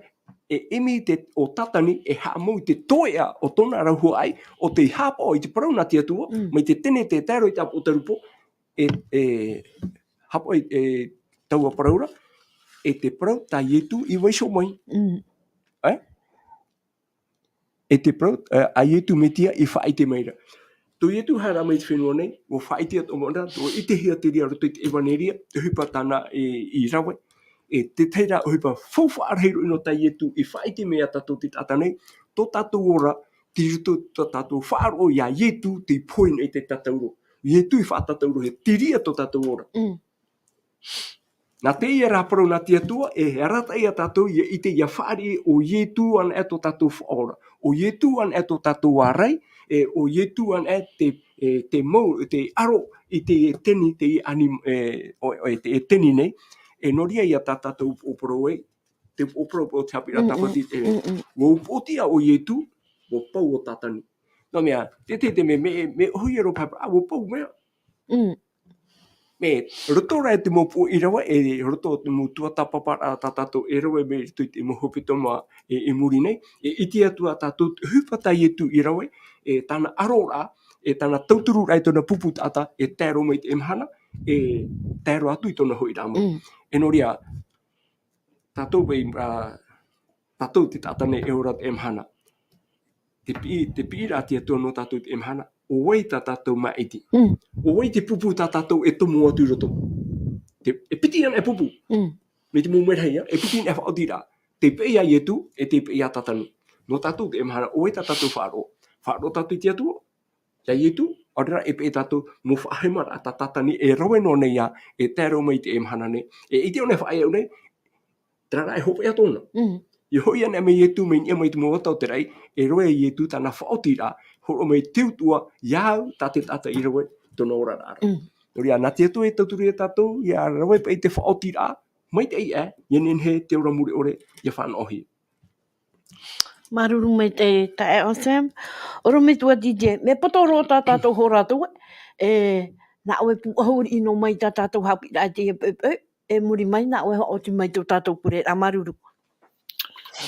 e ʻimi te, ʻo Tātani e haʻamou i te toeʻa o tōna rahuaʻi, ʻo tei haʻapaʻo i te parau nā te Atua, Mm. mai te Tenete e tae roa i te ʻĀpōtarupo, e, e, haʻapaʻo i, e, taua parau ra, e te parau tā Ietu i vaiho mai. Mm. E? E te parau, e, a Ietu Metia i faʻaʻite mai ra. Tō Ietu haere mai i te fenua nei, ʻua faʻaʻite atoʻa ra, ʻua ʻitehia te reira i roto i te ʻEvaneria, te ʻohipa tāna i, i rave. E te tahi ra ʻohipa faufaʻa rahi roa ʻino tā Ietu i faʻaʻite mai ia tātou te taʻata nei, tō tātou ora, tei roto tō tātou faʻaroʻo ia Ietu, tei pohe i te tatauro. Ietu i faʻatatauro, e te reira tō tātou ora. Mm. Nā teie rā parau nā te Atua, e arataʻi ia tātou, ʻia ʻite, ʻia fāriʻi ʻo Ietu anaʻe tō tātou Faʻaora. ʻO Ietu anaʻe tō tātou ārai, e ʻo Ietu anaʻe te, e, te mau, te aro i te teni, te ani-, e, ʻo, ʻo, te teni nei. E nō reira ia tā tātou upoʻo parau ai, te upoʻo parau o te haʻapiʻiraʻa Mm, mm, tāpati, e, mm, mm. ʻua upoʻotiʻa ʻo Ietu, ʻua pau ʻo Tātani. Nō te mea, te, te, te mea, mea, mea ʻohie roa paha, ʻua pau mea. Mm. Mea, roto rā i te mau puʻe ʻīrava, e roto i te mau tuatāpaparaʻa tā tātou e rave mai i roto i te mau hepetoma i, i muri nei, e ʻite atu ā tātou te ʻohipa tā Ietu i rave, e tāna ʻaroraʻa, e tāna tautururaʻa i tōna pupu taʻata, e tae roa mai i teie mahana, e tae roa atu i tōna hoʻiraʻa mai. Mm. E nō reira, tātou vai, ā, tātou te taʻata nei e ora i teie mahana. Te piʻi, te piʻiraʻa a te Atua nō tātou i teie mahana, ʻo vai tā tātou māʻiti? Mm. ʻO vai te pupu tā tātou e tomo atu i roto? Te, e piti anaʻe pupu. Mm. Mai te mau merahi, ā, e piti anaʻe faʻaotiraʻa. Tei peʻe ia Ietu, e tei peʻe ia Tātani. Nō tātou i teie mahana, ʻo vai tā tātou faʻaroʻo? Faʻaroʻo tātou i te Atua, ia Ietu, ʻaore rā e peʻe tātou, mau faʻahemaraʻa tā Tātani e rave noa nei ā, e tae roa mai i teie mahana nei. E ʻite ʻōna e faʻaea nei, terā rā e hopeʻa tōna. Mm. ʻIa hoʻi anaʻe mai Ietu, mai niʻa mai te mau ata o te raʻi, e rave ia Ietu tāna faʻaotiraʻa, hōroʻa mai te Atua, ia au, tā te taʻata i rave tōna oraraʻa ra. Mm. Nō reira, nā te Atua e tauturu ia tātou, ʻia rave paʻi te faʻaotiraʻa, maitaʻi aʻe, ʻia nehenehe te ora mure ʻore, ʻia fānaʻohia. Māuruuru maitaʻi, taeaʻe Sam. ʻOrometua D J, mea poto roa tā tātou hora atu, e, nā ʻoe pūʻohu riʻi noa mai tā tātou haʻapiʻiraʻa i teie poʻipoʻi, e muri mai, nā ʻoe haʻaoti mai tō tātou pureraʻa, māuruuru.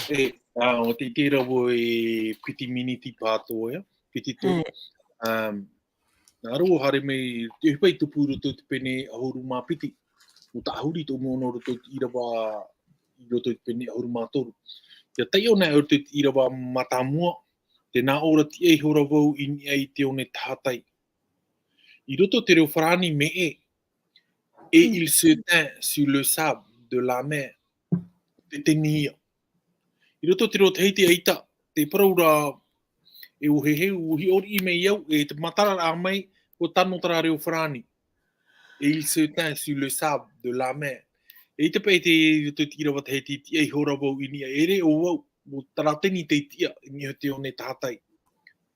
E, ā, ʻo te, te rā vau e piti miniti pātoʻa, piti toru. E. Um, Nā reira, haere mai te ʻohipa i tupu i roto i te pene ʻahuru mā piti. ʻUa tāhuri tō ʻoe manaʻo i roto i te ʻīrava, i roto i te pene ʻahuru mā toru. ʻIa taiʻo anaʻe i roto i te ʻīrava mātāmua, tē nā ʻō ra, tiʻa ihora vau i niʻa i te one tahatai. I roto i te reo farāni, mea ʻē, et il se tint sur le sable. de la mer. Te tini ia. I roto te reo Tahiti ʻaita, te parau ra e ʻoheheu, ʻohi ʻori mai au, e te matara rā mai, ʻo tano terā reo Farāni. Et il s'éteint sur le sable de la mer. E ʻaita paʻi te, te, te ʻīrava Tahiti, tiʻa iho ra vau i niʻa, ʻeʻere ʻo vau, ʻo terā tini tei tiʻa, i niʻa te one tahatai.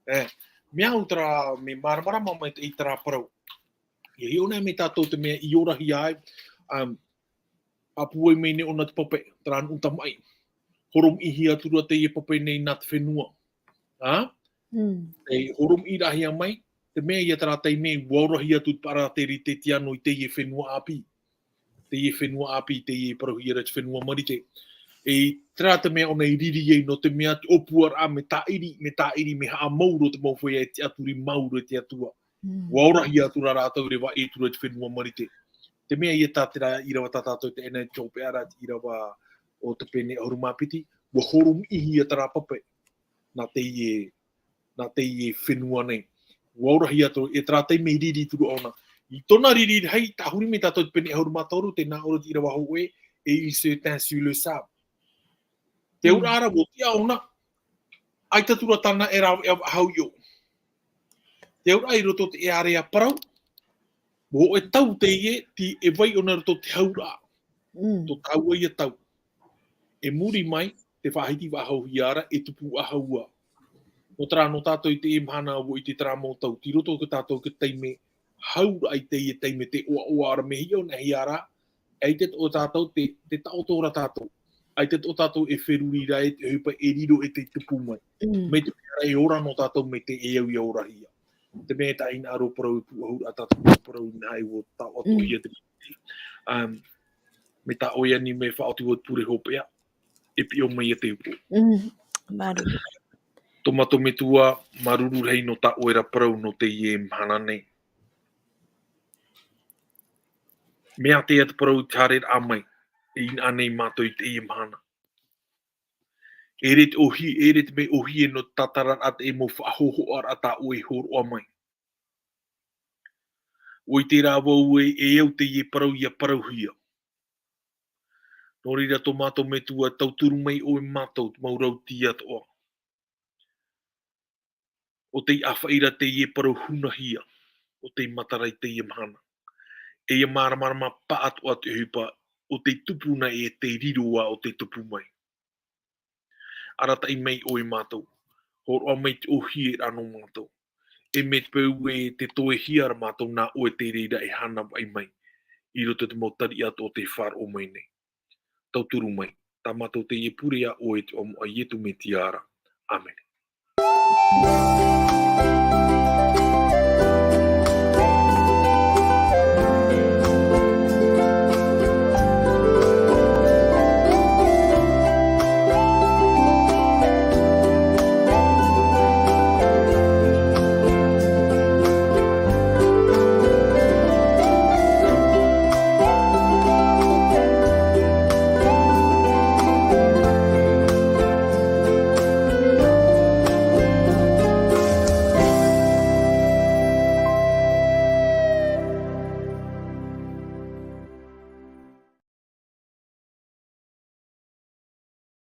E, mea au terā, mea māramarama mai te, i terā parau. E hiʻo nei mai tātou te mea i orahia ai, um, ʻa pūai mai nei ʻōna te pape, terā nuʻu tamaʻi. Horomiʻihia atu ra teie pape nei nā te fenua. Ā? Mm. E horomiʻirahia mai, te mea ia terā taime, ʻua orahia atu te parau Terā Teritiano i teie fenua ʻāpī. Teie fenua ʻāpī, teie parauhia ra te fenua Marite. E terā te mea ʻōna i riri ai nō te mea te ʻōpuaraʻa mea tāʻiri, mea tāʻiri, mea haʻamāuruuru te mau feiā e tiʻaturi māuruuru i te Atua. Mm. ʻUa orahia atu ra rātou e rave atu ra i te fenua Marite. Te mea ia tā terā ʻīrava tā tātou te ʻenei te hopeʻa ra te ʻīrava o te pene ʻahuru mā piti, ʻua horomiʻihia terā pape. Nā teie, nā teie fenua nei. ʻUa orahia atu, e terā taime i riri atu ra ʻōna. I tōna riri rahi, tāhuri mai tātou te pene ʻahuru mā toru, tē nā ʻō ra te ʻīrava hōʻē, et il s'éteint sur le sable. Te auraʻa ra ʻua tiʻa ʻōna, ʻaita atu ra tāna e rāveʻa faʻahou iʻo. Te auraʻa i roto te ʻēʻa parau, ʻua hōʻē tau teie, tei vai ʻōna i roto te hauraʻa. Mm. Tō tāua ia tau. E muri mai, tē faʻahiti faʻahouhia ra, e tupu faʻahou ā. Nō terā nō tātou i teie mahana ʻua ʻite terā mau tau, tei roto ko tātou te taime, hauraʻa i teie taime te ʻoaʻoa ra mea hiʻo nei hia ra, ʻaita atoʻa tātou te, te taʻoto ra tātou. ʻAita atoʻa tātou e feruri ra e te ʻohipa e riro e te tupu mai. Mm. Mai te mea ra e ora nō tātou mai te e au ia orahia. Te mea tā ʻoe e hinaʻaro parau e pūʻohu ra tātou parau i nā ʻoe ʻua taʻoto ia te piti. Um, mai tā ʻoe ani mea faʻaoti ʻoe te pure hopeʻa. E piʻo mai ia te upoʻo. Mm. Māuruuru. Tō mātou Metua, māuruuru rahi nō tā ʻoe ra parau nō teie mahana nei. Mea ʻātea te parau i te haereraʻa mai, e inaha nei mātou i teie mahana. ʻEʻere te ʻohi, ʻeʻere te mea ʻohie nō te tātararaʻa te mau faʻahōhoʻaraʻa tā ʻoe i hōroʻa mai. ʻUa ʻite rā vau ē, e au teie parau ia parauhia. Nō reira tō mātou Metua, tauturu mai ʻoe ia mātou, te mau rautī atoʻa. ʻO tei ʻāfaʻi ra teie parau hunahia, ʻo tei matara i teie mahana. E ia māramarama pāʻatoʻa te ʻohipa, ʻo tei tupu na e tei riro ā ʻo tei tupu mai. Arataʻi mai ʻoe ia mātou, hōroʻa mai te ʻohie ra nō mātou. E mai te peu ē tē toehia ra mātou nā ʻoe te reira e hānavaʻi mai, i roto i te mau tariʻa atoʻa tē faʻaroʻo mai nei. Tauturu mai, tā mātou teie pure iā ʻoe i te iʻoa o Ietu Metia ra. ʻĀmene.